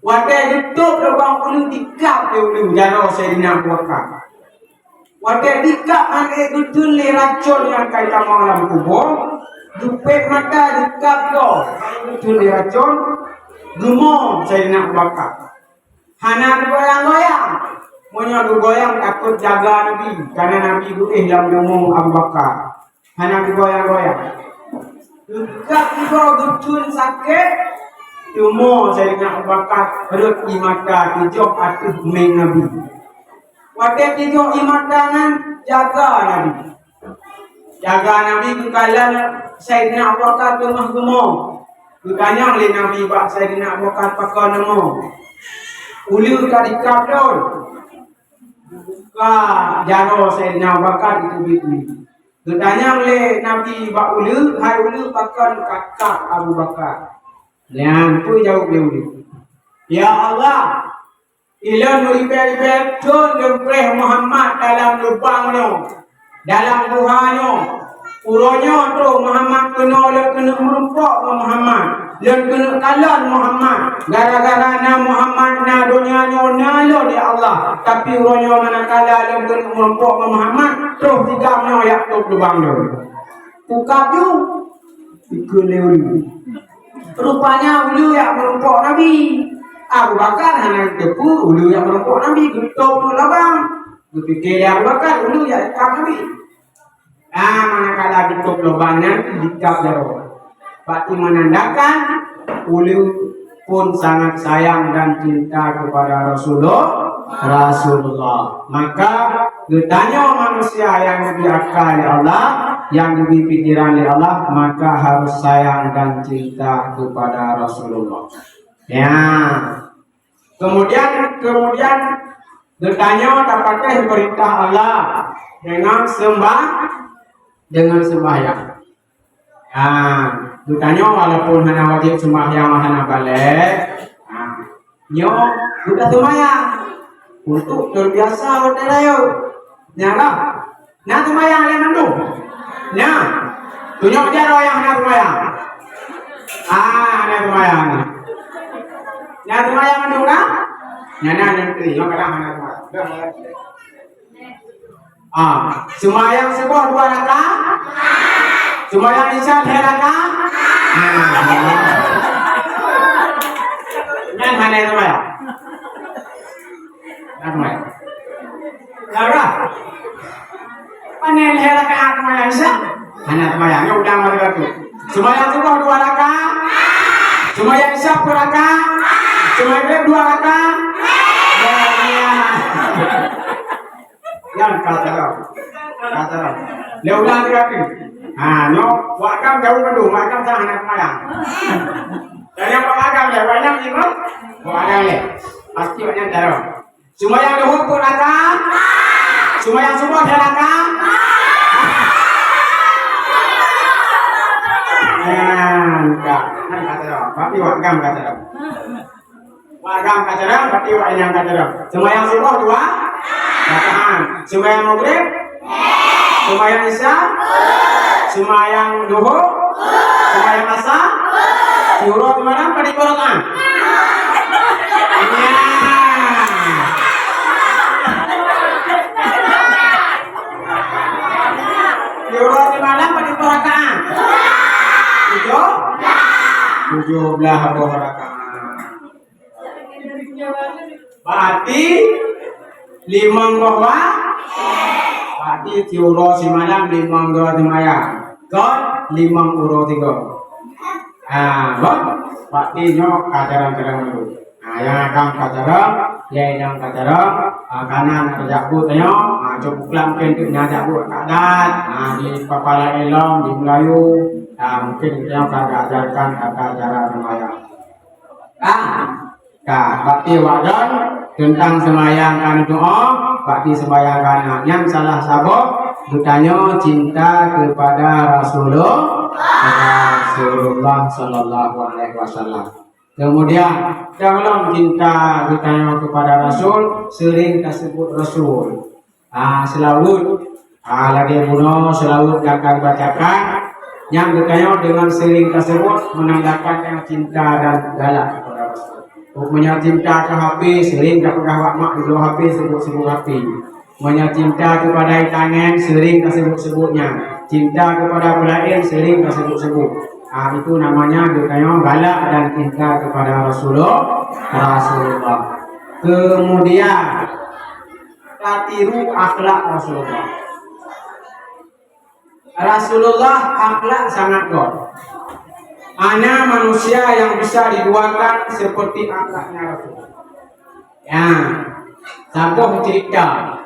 Watèe geutôb lubang uleue, dikab lé uleue jaroe Saidina Abu Bakar. Watèe dikab, han ék geutheun lé racôn nyang ka jitamong lam kubu, geupék mata, geukab goe, han ék geutheun lé racôn, geumo Saidina Abu Bakar. Hana geugoyang-goyang. Meunyoe geugoyang, takot jaga Nabi, kareuna Nabi geuéh lam leumông Abu Bakar. Hana geugoyang-goyang. Geukab sigoe geutheun sakét, teumo Saidina Abu Bakar rhot ie mata teujoh ateueh mèng Nabi. Watèe teujoh ie mata nyan, jaga Nabi. Jaga Nabi geukalon Saidina Abu Bakar teungoh geumo. Geutanyong lé Nabi bak Saidina Abu Bakar, "Pakon neumo?" "Uleue ka dikab lôn." Buka jaroe Saidina Abu Bakar, itu bit. Geutanyong lé Nabi bak uleue, "Hai uleue, pakon kakab Abu Bakar?" Nyan peue jaweueb lé uleue, "Ya Allah, ilôn meuribèe-ribèe thôn lôn preh Muhammad dalam lubang nyoe, dalam guha nyoe. Uroe nyoe troh Muhammad keunoe, lôn keuneuk meurumpok ngon Muhammad. Lôn keuneuk kalon Muhammad, gara-gara na Muhammad na donya nyoe na lôn ya Allah. Tapi uroe nyoe manakala lôn keuneuk meurumpok ngon Muhammad, troh tigam nyoe jak tôp lubang lôn. Bukab ju, dikeue lé uleue. Rupanya uleue jak meurumpok Nabi. Abu Bakar hana teupeu uleue jak meurumpok Nabi, geutôp lubang. Geupike lé Abu Bakar uleue jak tikam Nabi. Nah, manakala geutôp lubang nyan, dikab jaroe. Berarti menandakan uleue pun sangat sayang dan cinta kepada Rasulullah, Rasulullah. Maka geutanyoe manusia nyang geubri aka lé Allah, nyang geubri pikiran lé Allah, maka harus sayang dan cinta kepada Rasulullah. Ya. Kemudian, kemudian geutanyoe tapatéh peurintah Allah dengan sembah, dengan sembahyang. Ah, geutanyoe walaupun hana wajéb sembahyang, hana balek, ah, nyoe geutanyoe sembahyang untuk terbiasa watée rayeuk. Nyan lah. Na seumayang lé mandum? Na. Tunyok jaroe nyang hana seumayang. Ah, hana seumayang. Na seumayang mandum na? Nyan na nyang teurimong kadang hana seumayang. Ah, seumayang suboh dua rakaat? Seumayang isya lhée rakaat? Ah. Nyan hana seumayang. Hana seumayang. Lara. Pane lhée rakaat seumayang isya? Hana seumayang, nyoe udang mari batu. Seumayang suboh dua rakaat. Seumayang isya peuet rakaat. Seumayang maghrib dua rakaat. Ya, ya. Nyan ka cara. Ka cara. Lé ulang tiga kali. Ha, nyoe, wak agam jauh mandum, wak agam sang hana seumayang. Dan nyang wak agam lé, wak agam lé. Pasti wak nyan cara. Seumayang luhô peuet rakaat. Seumayang suboh lhée rakaat. Nyan ka. Nyan ka cara. Tapi wak agam ka cara. Wak agam ka cara, tapi wak inong ka cara. Seumayang suboh dua rakaat. Seumayang maghrib, seumayang isya, seumayang luhô, seumayang asa, siuroe simalam padum rakaat? Nyan. Siuroe simalam padum rakaat? Tujoh? Tujoh blaih boh rakaat. Berarti limong boh wa-, berarti siuroe simalam limong goe seumayang. Kon limong uroe sigoe. Ah, bah, berarti nyoe ka carông-carông dulu. Ah, nyang agam ka carông, nyang inong ka carông, ah, kana na tajak buet nyoe, ah, cok buklam mungken tu na jak buet ka adat, ah, di Papala Elom, di Melayu, ah, mungken kita ka ajarkan tata cara seumayang. Ka, ka, berarti wak don teuntang seumayang ka neutu'oh, berarti seumayang ka na. Nyan salah saboh geutanyoe cinta kepada Rasulullah, Rasulullah sallallahu alaihi wasallam. Kemudian, dalam cinta geutanyoe kepada Rasul, sering tasebut Rasul. Ah, seulaweuet. Ah, lagée bunoe seulaweuet nyang ka geubacakan, nyang geutanyoe deungon seuring tasebut menandakan nyang cinta dan galak kepada Rasul. Meunyoe cinta keu H P, seuring tapeugah bak mak, "Ibloe H P, sebut-sebut H P." Meunyoe cinta kepada itangen, seuring tasebut-sebut nyan. Cinta kepada peulaén, seuring tasebut-sebut. Ah, itu namanya geutanyoe galak dan cinta kepada Rasulullah, Rasulullah. Kemudian, tatiru akhlak Rasulullah. Rasulullah akhlak sangat gét. Hana manusia yang bisa diduakan seperti akhlaknya Rasul. Ya, saboh cerita.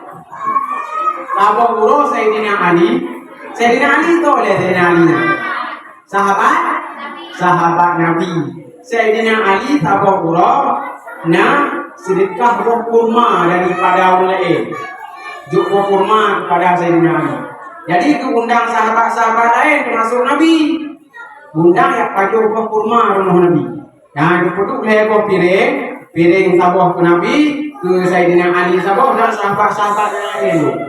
Saboh uroe Saidina Ali, Saidina Ali tu oleh Saidina Ali. Sahabat, sahabat Nabi. Saidina Ali saboh uroe na seudeukah boh kurma daripada ureuëng laén. Jok boh kurma kepada Saidina Ali. Jadi, geuundang sahabat-sahabat laén, teumasok Nabi. Undang jak pajoh boh kurma rumoh Nabi. Nah, geupeuduek lhée boh piréng, piréng saboh keu Nabi, keu Saidina Ali saboh dan sahabat-sahabat laén.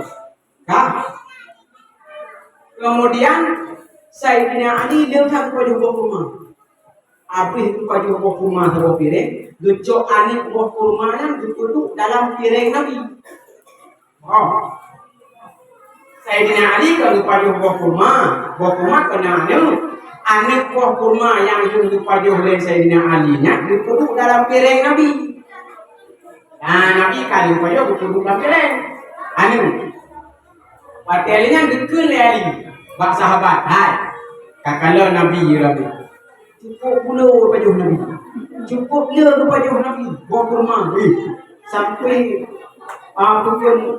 Ka? Kemudian, Saidina Ali leueh that geupajoh boh kurma. Abéh geupajoh boh kurma saboh piréng, geucok aneuk boh kurma nyan geupeuduek dalam piréng Nabi. Oh. Saidina Ali ka geupajoh boh kurma, boh kurma keunan aneuk. Aneuk boh kurma nyang geupeuduek lé Saidina Ali nyan geupeuduek dalam piréng Nabi. Nah, Nabi ka geupajoh geupeuduek dalam piréng. Aneuk. Watée lheueh nyan geukheun lé Ali bak sahabat, "Hai, ka kalon Nabi, ya Nabi. Cukup le geupajoh Nabi. Cukup le geupajoh Nabi. Boh kurma, eh, sampai, ah, pukul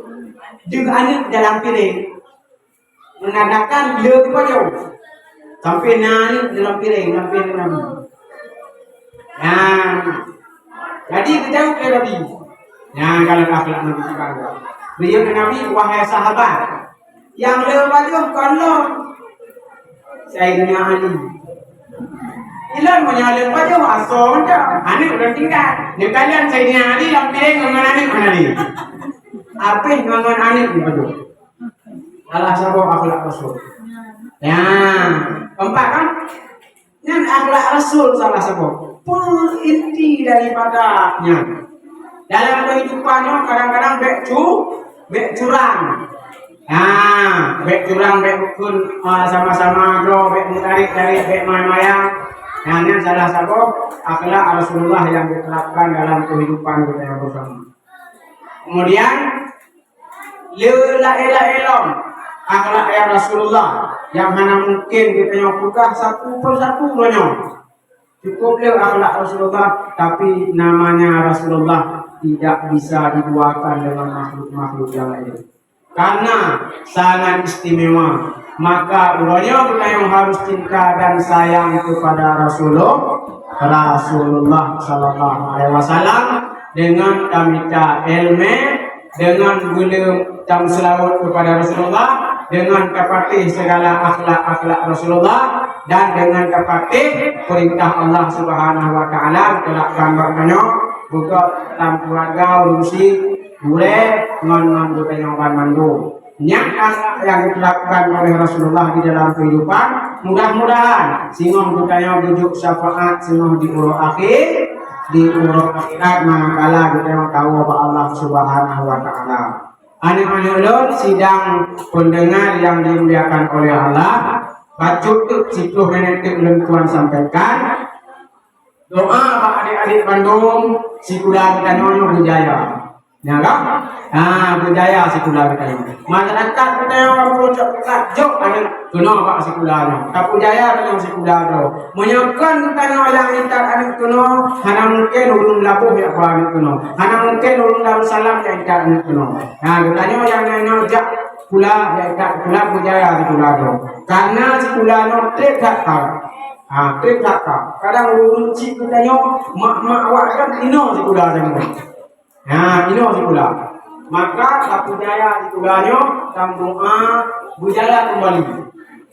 jeuet aneuk dalam piréng. Menandakan le geupajoh. Sampai na aneuk dalam piréng, dalam piréng Nabi." Nah, jadi geujaweueb lé Nabi. Nah, kalau akhlak Nabi sekarang. Beliau Nabi, "Wahai sahabat, nyang le pajoh kon lôn, Saidina Ali. Ilôn meunyoe le pajoh, asoe mantong, aneuk ulôn tinggai. Neukalon Saidina Ali lam piréng ngon aneuk hana le. Abéh ngon aneuk dipajoh." Salah saboh akhlak Rasul. Ya, keempat kan? Nyan akhlak Rasul salah saboh. Peue inti daripada nyan? Dalam kehidupan nyoe kadang-kadang bék cu-, bék curang. Ha, bék curang, bék bukon, ah, sama-sama droe, bék meutarek-tarek, bék mayang-mayang. Nah, nyan salah saboh akhlak Rasulullah nyang geuterapkan dalam kehidupan geutanyoe bersama. Kemudian, le laén-laén lom akhlak Rasulullah nyang hana mungkin geutanyoe peugah satu persatu uroe nyoe. Cukup le akhlak Rasulullah, tapi namanya Rasulullah tidak bisa diduakan dengan makhluk-makhluk yang lain. Karena sangat istimewa, maka uroe nyoe geutanyoe harus cinta dan sayang kepada Rasulullah, Rasulullah sallallahu alaihi wasallam, dengan tamita ilmu, dengan geuleum tameuseulaweuet kepada Rasulullah, dengan tapatéh segala akhlak-akhlak Rasulullah, dan dengan tapatéh perintah Allah Subhanahu wa Taala. Itulah gambar tanyoe, buka lam keluarga, urusi, gurée, ngon, ngon geutanyoe banmandum. Nyan akhlak nyang geuterapkan oleh Rasulullah di dalam kehidupan. Mudah-mudahan singoh geutanyoe geujok syafaat singoh di uroe akhé, di uroe akhirat manakala geutanyoe tawoe bak Allah Subhanahu wa Taala. Aneuk-aneuk lôn sidang pendengar yang dimuliakan oleh Allah, bacut teuk siploh minèt teuk lôn tuan sampaikan. Doa bak adék-adék bandum sikula geutanyoe nyoe beujaya. Nya kan? Ha, beujaya sikula geutanyoe. Masyarakat geutanyoe pun cok jok aneuk keunoe bak sikula nyoe. Tapeujaya tanyoe sikula droe. Meunyoe kon geutanyoe nyang intat aneuk keunoe, hana mungken ureueng Meulaboh jak ba aneuk keunoe. Hana mungken ureueng Darussalam jak intat aneuk keunoe. Ha, geutanyoe nyang nyoe jak sikula, jak intat sikula, beujaya sikula droe. Karena sikula nyoe trép that ka. Ha, trép that ka. Kadang ureueng cit geutanyoe, mak-mak awak kan inoe sikula nyoe. Ha, inoe sikula. Maka tapeujaya sikula nyoe, tameudoa beujaya keumbali.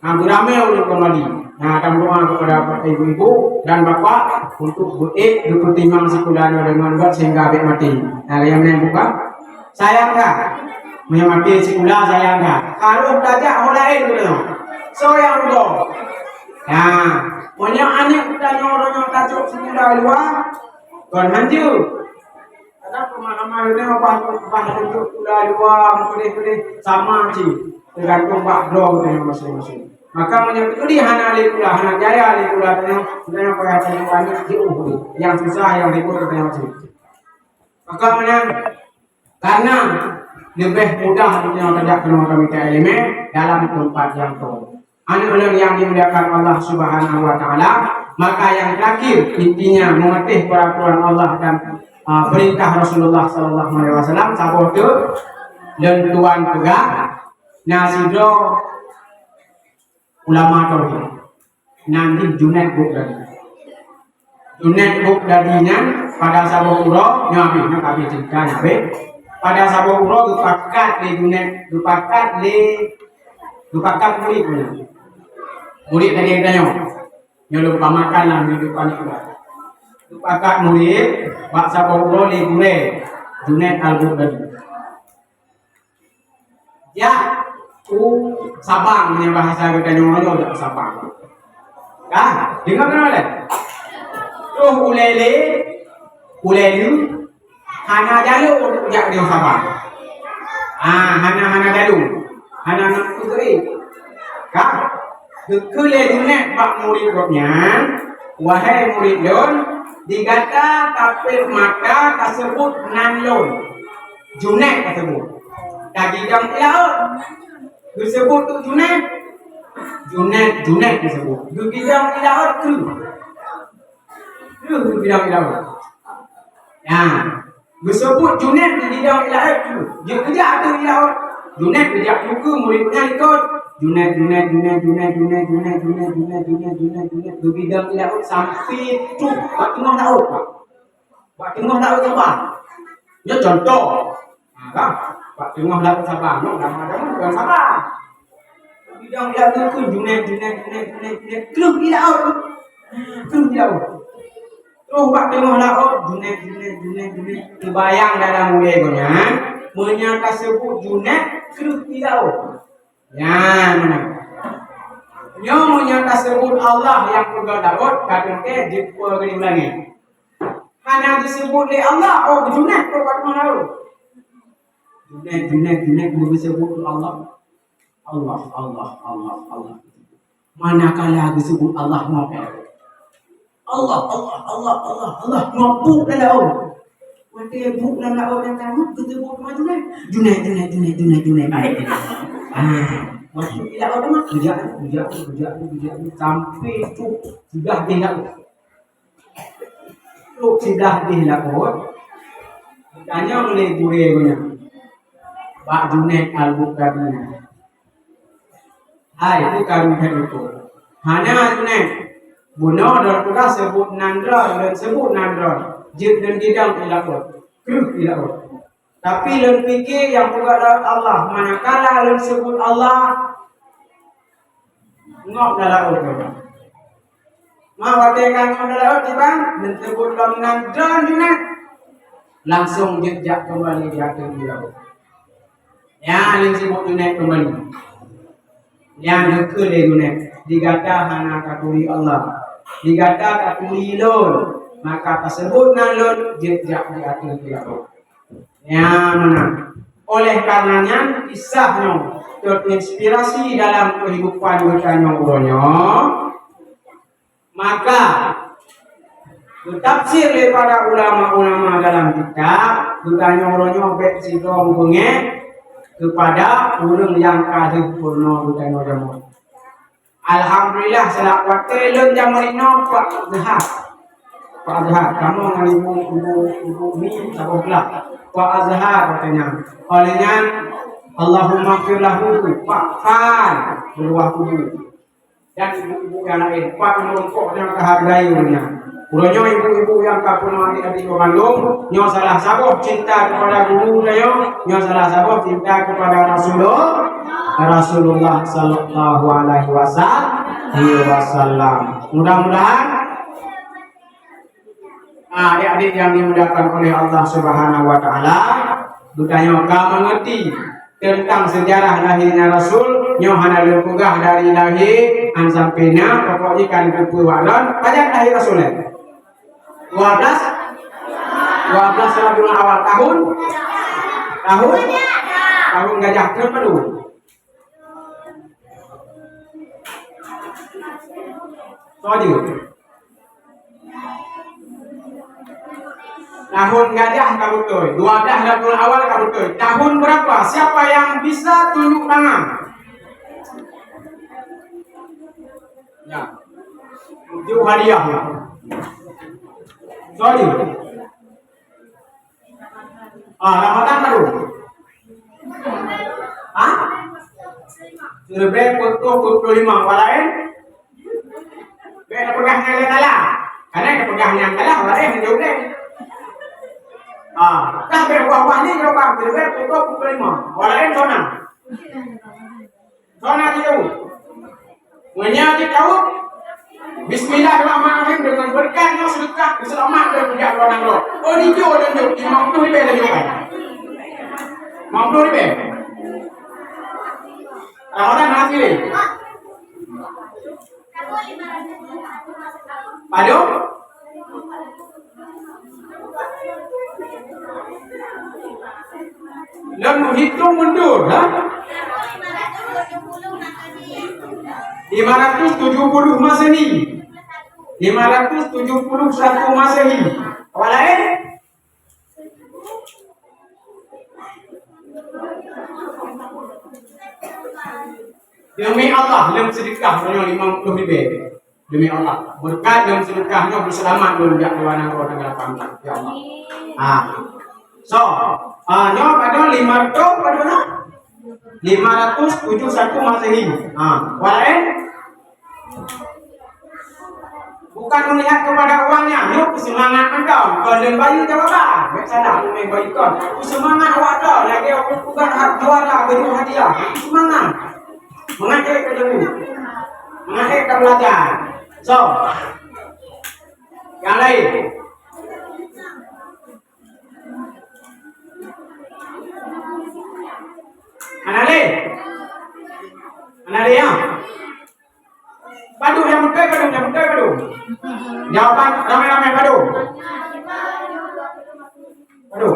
Ha, beuramé ureueng keumbali. Ha, tameudoa kepada ibu-ibu dan bapak untuk beuék geupeutimang sikula nyoe deungon gét sehingga bèk maté. Ha, nyang meunan buka. Sayang that. Meunyoe maté sikula sayang that. Harôh tajak ho laén geutanyoe. Soe nyang rugoe? Ha, meunyoe aneuk geutanyoe uroe nyoe tajok sikula luwa, kon hanjeuet. Kadang pemahaman ureueng bah, bah untuk sikula luwa, meukeudeh-keudeh sama cit, teugantung bak droe geutanyoe maséng-maséng. Maka meunyoe teukeudi hana lé sikula, hana jaya lé sikula tanyoe, geutanyoe payah tanyoe panik jiôh, nyang susah, nyang ribot geutanyoe cit. Maka meunan, karena leubeh mudah geutanyoe tajak keunoe tamita ileumèe dalam teumpat nyang tô. Aneuk-aneuk nyang dimuliakan Allah Subhanahu wa Taala, maka nyang terakhir intinya meumatéh peuraturan Allah dan, ah, peurintah Rasulullah sallallahu alaihi wasallam, saboh teuk lôn tuan peugah, na sidroe ulama tauhid. Nan jih Junaid Bughdadi. Junaid Bughdadi nyan pada saboh uroe, nyoe habéh, nyoe habéh cerita nyan habéh. Pada saboh uroe geupakat lé Junaid, geupakat lé, geupakat murit nyan. Murit lagèe geutanyoe. Nyoe lôn pamakan lam kehidupan sikula. Geupakat murit bak saboh uroe lé gurèe Junaid Al-Bughdadi. Jak u Sabang, meunyoe bahasa geutanyoe nyoe jak u Sabang. Ka? Deungö keunoe lé? Troh ulèe lé, ulèe lé, hana jalô jak nyoe saban. Ah, hana, hana jalô. Hana, hana peugeureuek. Ka? Geukheun lé Junèt bak murit gobnyan, "Wahai murit lôn, di gata tapeuet mata taseubut nan lôn." Junèt taseubut. Tagidong i laôt. Geuseubut tu Junèt. Junèt, Junèt geuseubut. Geugidong i laôt tu. Keuh geugidong i laôt. Nyan. Geuseubut Junèt geugidong i laôt tu. Jeuet geujak ateueh i laôt. Junèt geujak tukeue murit nyan likot. Junèt, Junèt, Junèt. Geugidong i laôt sampoe trôh bak teungoh laôt, Pak. Bak teungoh laôt saban. Nyoe contoh. Ha, kan? Bak teungoh laôt saban, nyoe dama-dama bukan saban. Bidang ilak tu Junèt, Junèt, Junèt, Junèt, Junèt. Kleuh ilak tu. Kleuh ilak tu. Terus bak teungoh laôt, Junèt, Junèt, Junèt, Junèt. Teubayang dalam ulèe gobnyan, meunyoe taseubut Junèt, kleuh ilak tu. Nyan meunan. Nyoe meunyoe taseubut Allah nyang peugöt laôt, ka teuntèe jeuet peue geuh u langèt. Hana geuseubut lé Allah, oh, Junèt peue bak teungoh laôt. Junèt, Junèt, Junèt, meugeuseubut keu Allah. Allah, Allah, Allah, Allah. Manakala geuseubut Allah, meu'en. Allah, Allah, Allah, Allah, Allah, meu'en buet lam laôt. Watèe buet lam laôt nyang ka rhot, geuseubut meu'en Junèt. Junèt, Junèt, Junèt, Junèt, Junèt, baik. Ah, watèe di laôt teuma, geujak, geujak, geujak, geujak, sampoe trôh siblah di laôt. Trôh siblah di laôt, geutanyong lé gurèe geuh nyan bak Junèt Al-Baghdadi nyan, "Hai, peue karu that likot?" "Hana, Junèt. Bunoe droe peugah seubut nan droe, lôn seubut nan droe. Jeuet lôn gidong i laôt, kleuh i laôt. Tapi lôn pike nyang peugöt laôt Allah, manakala lôn seubut Allah, ngop lam laôt nyoe. Ma watèe ka ngop lam laôt, kiban, lôn seubut lom nan droe Junèt, langsông jeuet jak keumbali di ateueh laôt." Nyan lôn seubut Junèt keumbali. Nyan geukheun lé Junèt, "Di gata hana taturi Allah. Di gata taturi lôn. Maka taseubut nan lôn jeuet jak di ateueh laôt." Nyan meunan. Oleh karena nyan, kisah nyoe terinspirasi dalam kehidupan geutanyoe uroe nyoe. Maka, geutafsir lé para ulama-ulama dalam kitab, geutanyoe uroe nyoe bèk sidroe mubeungèt keupada ureueng nyang ka lheueh peurunoe geutanyoe jameun. Alhamdulillah, seulaweuet watèe lôn jameun inoe Pak Azhar. Pak Azhar, kamoe ngon ibu, ibu, ibu ni saboh glah. Pak Azhar watèe nyan. Oleh nyan, Allahumma fir lahu, Pak Fan, beuluwah kubu. Dan ibu-ibu nyang laén, Pak, meureumpok nyang tahargai ureueng nyan. Uroe nyoe ibu-ibu nyang ka peunoh adik-adik bandum, nyoe salah saboh cinta kepada guru tanyoe, nyoe salah saboh cinta kepada Rasulullah, Rasulullah sallallahu alaihi wasallam. Mudah-mudahan Ah, adik-adik yang dimuliakan oleh Allah Subhanahu wa Taala, geutanyoe ka mengerti tentang sejarah lahirnya Rasul, nyoe hana lôn peugah dari lahé han sampai na, pokok jih ka neuteupeue bak lôn, pajan lahé Rasul nyan? Dua belas, dua belas Rabiul Awal tahun, tahun, tahun gajah, tahun baru. Soe jeuet? Tahun gajah ka beutôi, dua belas Rabiul Awal ka beutôi. Tahun berapa? Siapa yang bisa tunjuk tangan? Ya. Tunjuk hadiah. Soe jeuet? Ah, Ramadan baru. Hah? Leubeh peuet ploh, peuet ploh lima. Orang lain? Bèk tapeugah nyang salah. Karena tapeugah nyang salah, orang lain hana jaweueb lé. Ah, dah bèk wah-wah ni jawaban. Leubeh peuet ploh, peuet ploh lima. Orang lain zona. Soe na jitaweueb? Meunyoe jitaweueb, bismillahirrahmanirrahim, deungon beureukat nyoe seudeukah, seulamat dan peujak dua nanggroe. Oh, dijok dan jok, lima ploh ribèe dan jok. Lima ploh ribèe. Orang-orang hana pilih. Padum? Lôn meuhitong mundur, ha? Lima ratus tujuh puluh Masehi. Lima ratus tujuh puluh satu Masehi. Awak laén? Demi Allah, lôn seudeukah meunyoe limong ploh ribèe. Demi Allah, beureukat lôn seudeukah nyoe beuseulamat lôn jak luwa nanggroe tanggal lapan blah. Ya Allah. Ah. So, ah, nyoe padub lima ratus, padub na? Lima ratus tujuh satu Masehi. Ah, awak laén? Bukan melihat kepada uangnya, nyoe peusemangat mantong. Kon lôn bayeue jawaban. Bèk salah, lôn bayeue kon. Peusemangat awak droe, lagèe ureueng peugah juara, beu hadiah. Peusemangat. Mangat ék ka jeuet. Mangat ék ka beulajar. So, nyang laén. Hana lé? Hana lé, ya? Padub nyang beutôi, padub nyang beutôi, padub. Jawaban ramé-ramé, padub. Padub.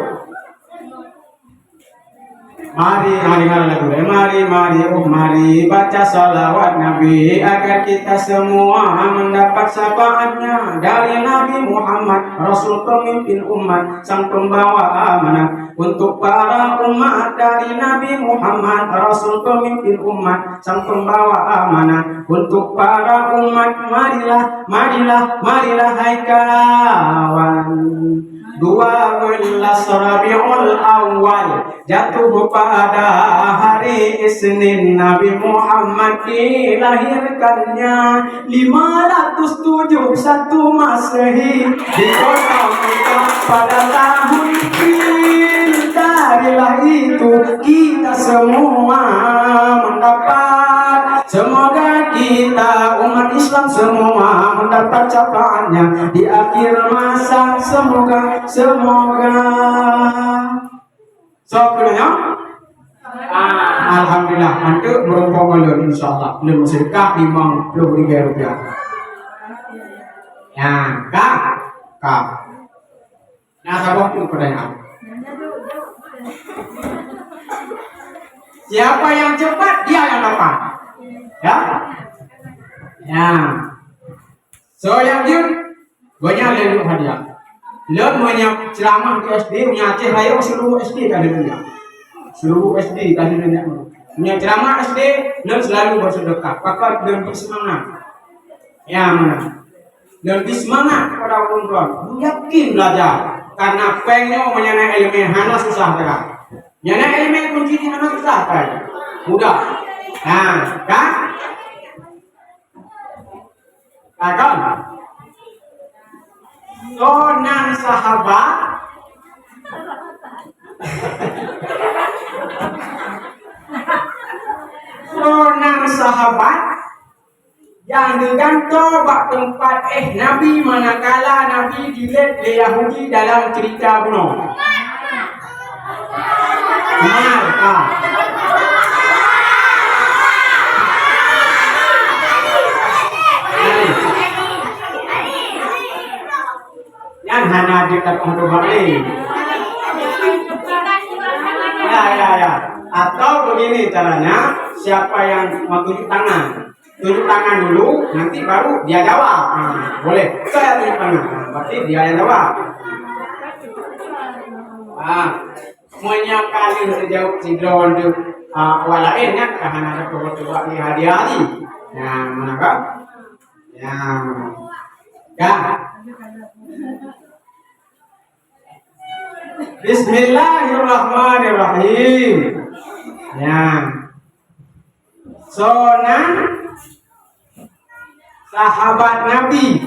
Mari, mari, mari lagu. Eh, mari, mari, oh, mari baca salawat Nabi agar kita semua mendapat syafaatnya dari Nabi Muhammad, Rasul pemimpin umat, sang pembawa amanah untuk para umat dari Nabi Muhammad, Rasul pemimpin umat, sang pembawa amanah untuk para umat. Marilah, marilah, marilah, hai kawan. Dua belas Rabiul Awal jatuh pada hari Isnin, Nabi Muhammad dilahirkannya. Lima ratus tujuh satu Masehi di kota Mekah pada tahun Fil. Darilah itu kita semua mendapat, semoga kita umat Islam semua mendapat syafaatnya di akhir masa. Semoga, semoga. So, peue nyan? Ah, alhamdulillah, mantöng meurumpok ngon lôn, insya Allah. Lôn seudeukah limong ploh ribèe rupiah. Ya, ka? Ka. Nah, saboh tu pertanyaan. Siapa yang cepat, dia yang dapat. Ya? Ya. So, nyang jeuet, banyak lé lôn hadiah. Lôn meunyoe ceuramah di S D, meunyoe Aceh Rayong seluruh S D ka lôn hadiah. Seluruh S D ka lôn hadiah. Meunyoe ceuramah S D, lôn selalu bersedekah. Pakon lôn bri seumangat. Ya, meunan. Lôn bri seumangat kepada ureueng droe. Yakin belajar. Karena péng nyoe meunyoe na ileumèe hana susah teuka. Meunyoe na ileumèe kunci jih hana susah teuka. Mudah. Ha, kan? Takon. Soe nan sahabat? Soe nan sahabat nyang geugantoe bak teumpat éh Nabi manakala Nabi dilèt lé Yahudi dalam ceurita bunoe? Umar, ah. Nyan hana jeuet tapeugah lé. Ya, ya, ya. Atau begini caranya, siapa yang mau tunjuk tangan? Tunjuk tangan dulu, nanti baru dia jawab. Ah, boleh. Saya tunjuk tangan. Ah, berarti dia yang jawab. Ah, meunyoe ka lheueh jaweueb sidroe nyoe, ah, awak laén nyan ka hana teupeue-teupeue hadiah jih. Nah, meunan kan? Ya. Ka? Bismillahirrahmanirrahim. Ya. Soe nan sahabat Nabi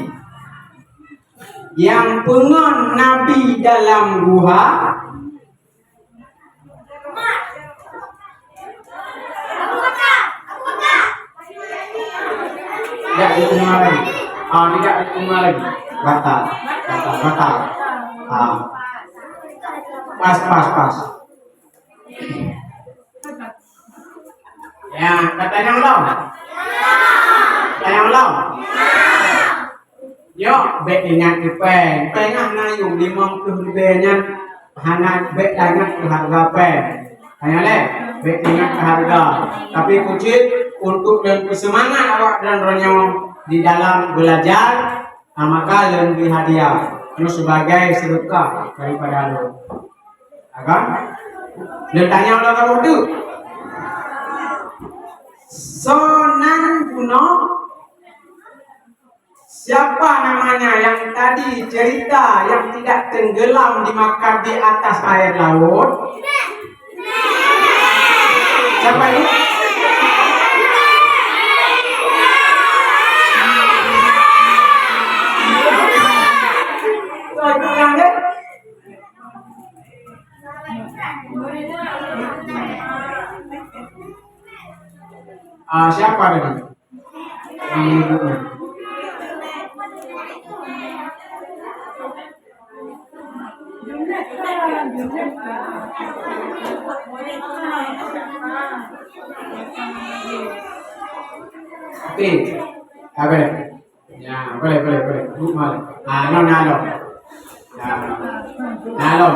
nyang peungon Nabi dalam guha? Tidak diterima lagi. Ah, tidak diterima lagi. Batal. Batal, batal. Ah. Pas, pas, pas. Ya, ka tanyong lom? Tanyong lom? Nyoe bék ingat keu péng. Péng hana yuem limong ploh ribèe nyan, hana bék ingat keu hareuga péng. Tanyong lé, bék ingat keu hareuga. Tapi keucit untuk lôn peuseumangat awak droeneuh di dalam beulajar, ah, maka lôn bri hadiah nyoe sebagai seudeukah daripada lôn. Akan? Lôn tanyong lôn ka beutôi. Soe nan bunoe? Siapa namanya yang tadi cerita yang tidak tenggelam di maka di atas air laut? Siapa ini? Tuan, tuan, ya? Ah, siapa tadi? Yang menyebutnya. Oke. Apa? Ya, boleh, boleh, boleh. Duduk malam. Ah, no, na lom. Ya. Na lom.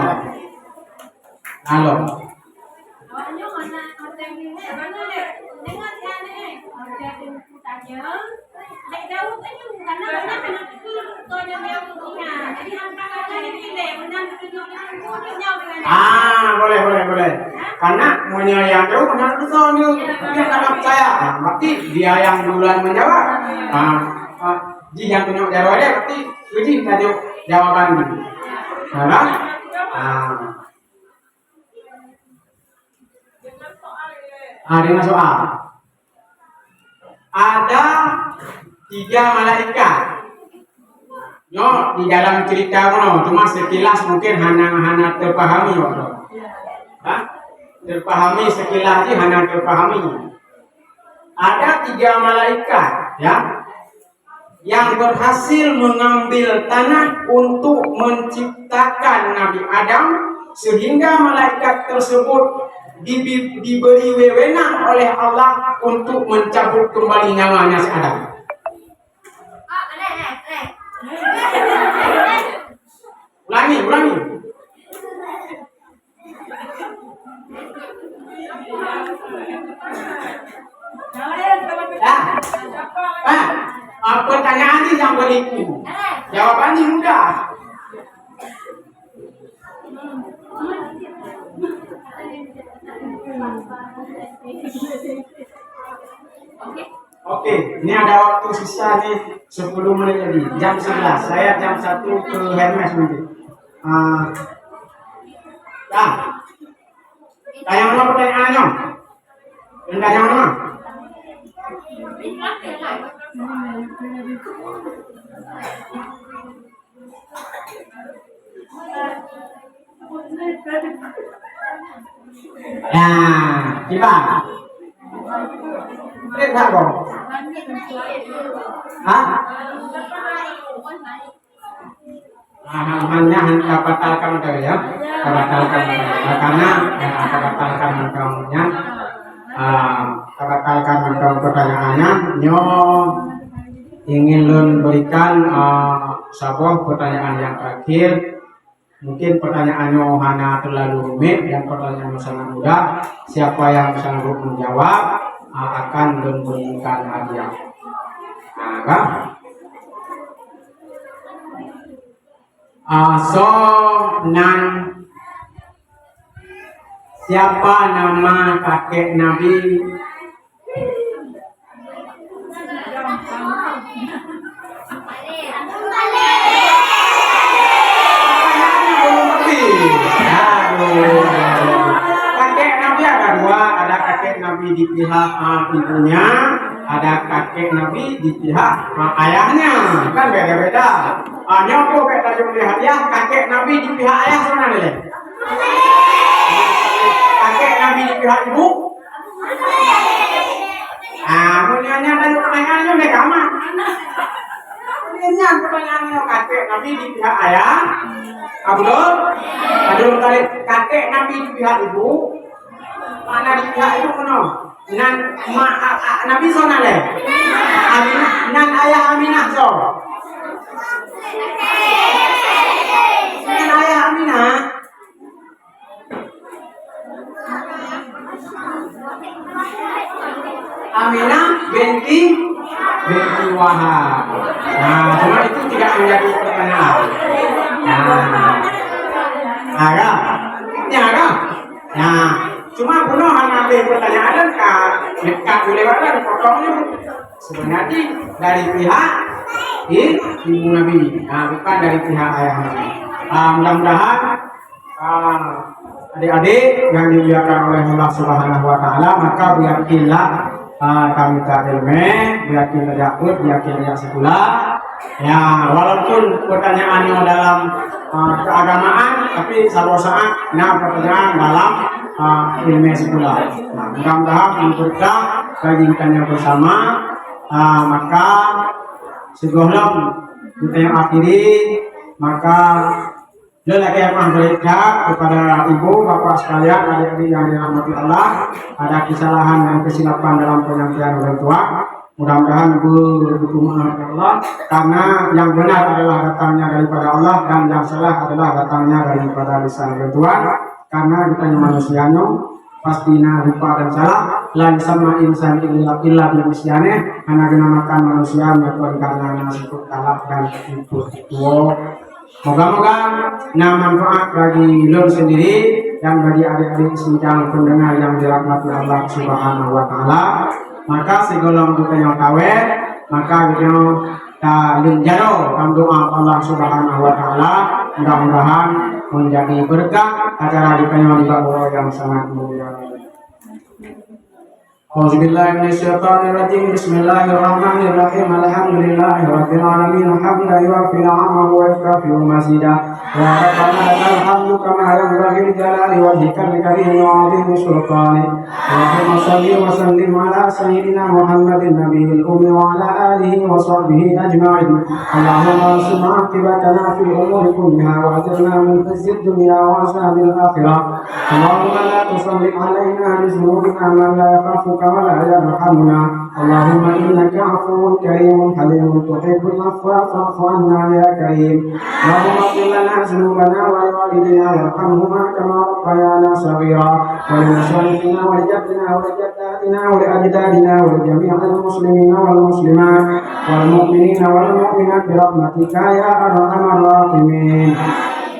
Na lom. Ah, boleh, boleh, boleh. Karena meunyoe nyang troh hana tusoe nyoe, dia hana percaya. Ah, berarti dia yang duluan menjawab. Ah, ah, jih nyang keuneuk jaroe dia, berarti jih tajok jawaban nyoe. Salah? Ah. Ah, dengan soal. Ada tiga malaikat. Nyoe di dalam cerita nyoe, cuma sekilas mungkin hana, hana terpahami waktu. Ha? Terpahami sekilas je hana terpahami. Ada tiga malaikat, ya, yang berhasil mengambil tanah untuk menciptakan Nabi Adam, sehingga malaikat tersebut dibi-, diberi wewenang oleh Allah untuk mencabut kembali nyawanya si Adam. Ulangi, ulangi. Ya. Ah, ah, pertanyaan ni yang berliku. Jawaban ni mudah. Oke, ini ada waktu sisa ni sepuluh menit lagi. Jam sebelas. Saya jam satu ke Hermes nanti. Ah, ya. Tanyong nyoe pertanyaan nyoe. Tanyong nyoe. Nah, kiban. Trép that boh. Hah? Ah, hanya han tabatalkan mantong, ya. Tabatalkan mantong. Karena, ya, tabatalkan mantong, ya. Ah, tabatalkan mantong pertanyaannya. Nyoe ingin lôn berikan, ah, saboh pertanyaan yang terakhir. Mungkin pertanyaan nyoe hana terlalu rumit dan pertanyaan nyoe sangat mudah. Siapa yang sanggup menjawab, ah, akan lôn berikan hadiah. Nah, kan? Ah, soe nan, siapa nama kakek Nabi? Aduh. Kakek Nabi ada dua, ada kakek Nabi di pihak, ah, ibunya, ada kakek Nabi di pihak, ah, ayahnya. Kan beda-beda. Ah, nyoe kok beda jumlah hadiah, kakek Nabi di pihak ayah sama nilai. Kakek Nabi di pihak ibu. Ah, mun nyan, nyan tanyong pertanyaan nyoe mereka mah. Nyan pertanyaan nyoe kakek Nabi di pihak ayah. Abdul, Abdul Muthalib, kakek Nabi di pihak ibu. Mana di pihak ibu keunoe? Nan ma, a, a, Nabi soe nan lé? Aminah, nan ayah Aminah soe? Dengan ayah Aminah. Aminah binti, binti Wahab. Nah, cuma itu tidak menjadi pertanyaan. Nah. Ada? Ini ada? Nah, cuma bunoe hana ada pertanyaan ka dekat boleh ada potongnya. Sebenarnya dari pihak i-, ibu Nabi, nah, bukan dari pihak ayah Nabi. Ah, mudah-mudahan, ah, adik-adik yang dimuliakan oleh Allah Subhanahu wa Taala, maka beryakinlah, ah, kami ka ilmu, beryakin tajak peuet, beryakin tajak sekolah. Ya, walaupun pertanyaannya dalam, ah, keagamaan, tapi salah saat na pertanyaan dalam, ah, ilmu sekolah. Nah, mudah-mudahan memberkah bagi kita yang bersama. Ah, maka sigohlom geutanyoe akhiri, maka lôn lakée meu'ah kepada ibu, bapak sekalian, adik-adik yang dirahmati Allah, ada kesalahan dan kesilapan dalam penyampaian ulôn tuan. Mudah-mudahan beu-, beumaaf ya Allah, karena yang benar adalah datangnya daripada Allah dan yang salah adalah datangnya daripada lisan ulôn tuan. Karena kita manusia nyoe, pasti na lupa dan salah. La yusamma insan illa, illa bi nisyanih. Hana geunamakan manusia melainkan karena na sifat salah dan sifat tuwo. Moga-moga na manfaat bagi lôn sendiri dan bagi adik-adik sidang pendengar yang dirahmati Allah Subhanahu wa Taala. Maka sigohlom geutanyoe kawé, maka geutanyoe ta lôn jaroe lam doa Allah Subhanahu wa Taala, mudah-mudahan menjadi berkah acara geutanyoe di bulan yang sangat mulia. أعوذ بالله من الشيطان الرجيم. بسم الله الرحمن الرحيم. الحمد لله رب العالمين. حمدا يوافي نعمه ويكافئ مزيده. يا ربنا لك الحمد كما ينبغي لجلال وجهك الكريم وعظيم سلطانك. اللهم صل وسلم على سيدنا محمد النبي الأمي وعلى آله وصحبه أجمعين. اللهم احسن عاقبتنا في الأمور كلها وأجرنا من خزي الدنيا وعذاب الآخرة. اللهم لا تسلط علينا بذنوبنا من لا يخافك ولا يرحمنا. اللهم إنك عفو كريم حليم تحب العفو فاعف عنا يا كريم. اللهم اغفر لنا ذنوبنا ولوالدينا وارحمهما كما ربيانا صغيرا. ولمشايخنا ولجدنا ولجداتنا ولأجدادنا ولجميع المسلمين والمسلمات والمؤمنين والمؤمنات برحمتك يا أرحم الراحمين.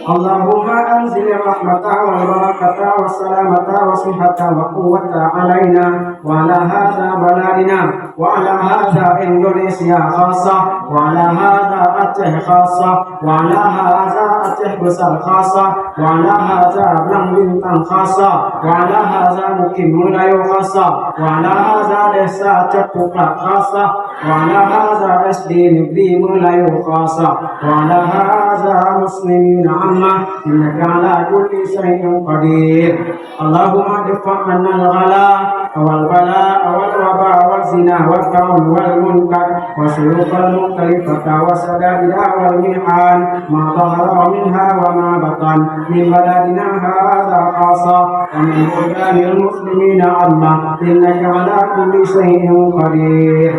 اللهم أنزل الرحمة والبركة والسلامة والصحة والقوة علينا وعلى هذا بلدنا وعلى هذا إندونيسيا خاصة وعلى هذا أتيه خاصة وعلى هذا أتيه بسر خاصة وعلى هذا بلانغ بنتان خاصة وعلى هذا مقيم ملايو خاصة وعلى هذا ديسا تبوكا خاصة وعلى هذا إس دي نيجري ملايو خاصة وعلى هذا مسلمين عامة إنك على كل شيء قدير. اللهم ادفع عنا الغلاء والبلاء والوباء والزنا والطاعون والمنكر والشيوخ المختلفة والشدائد والمحن ما ظهر منها وما بطن من بلدنا هذا خاصة ومن بلدان المسلمين عامة إنك على كل شيء قدير.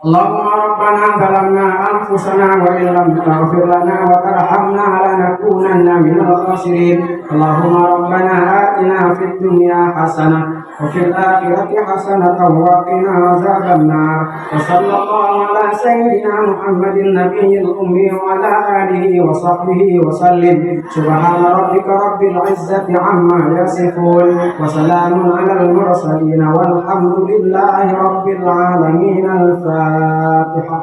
اللهم ربنا ظلمنا أنفسنا وإن لم تغفر لنا وترحمنا لنكونن من الخاسرين. اللهم ربنا آتنا في الدنيا حسنة وفي الآخرة حسنة وقنا عذاب النار. وصلى الله على سيدنا محمد النبي الأمي وعلى آله وصحبه وسلم. سبحان ربك رب العزة عما يصفون. وسلام على المرسلين والحمد لله رب العالمين. الفاتحة.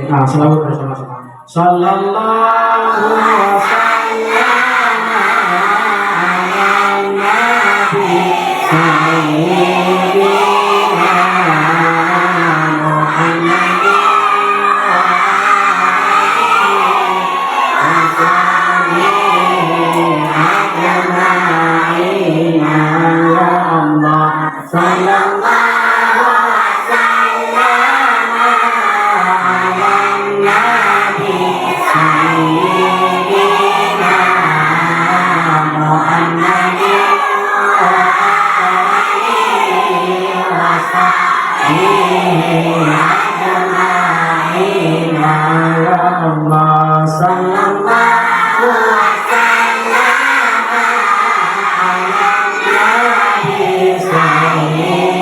Nah, selawat bersama-sama. Sallallahu wasallam. Sallallahu wasallam ala nabi sayyidina Muhammadin wa alihi wa sahbihi ajma'in. Ya Allah, sallallahu wasallam ala nabi sayyidina Muhammadin wa alihi wa sahbihi.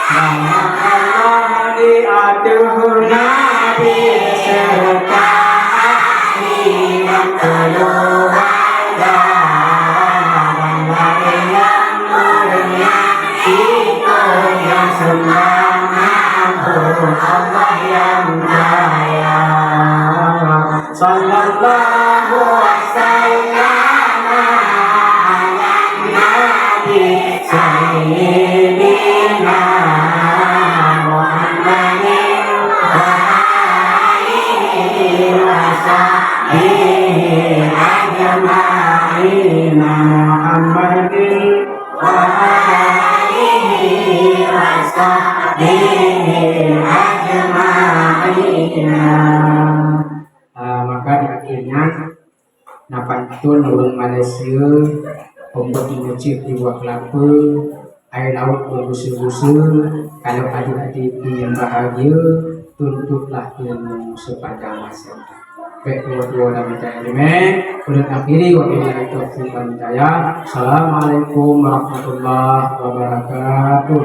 Rahmat Allah di ateueh Nabi serta ahli dan keluarga. Dan laén nyang mulia, itu yang sembah mahbub Allah yang kaya. Sallallahu wasallam ala nabi sayyidina Muhammadin wa alihi wa sahbihi ajma'in. Muhammadin wa alihi wa sahbihi ajma'in. Ah, maka di akhirnya, na pantôn ureueng Malaysia, peumbeuet meucéh di buah kelapa, air laut berbusur-busur, kalau adik-adik ingin bahagia, tuntutlah ilmu sepanjang masa. Baik, dua-dua dalam mencari ilmu, ulun akhiri, wabillahi taufiq wal hidayah. Assalamualaikum warahmatullahi wabarakatuh.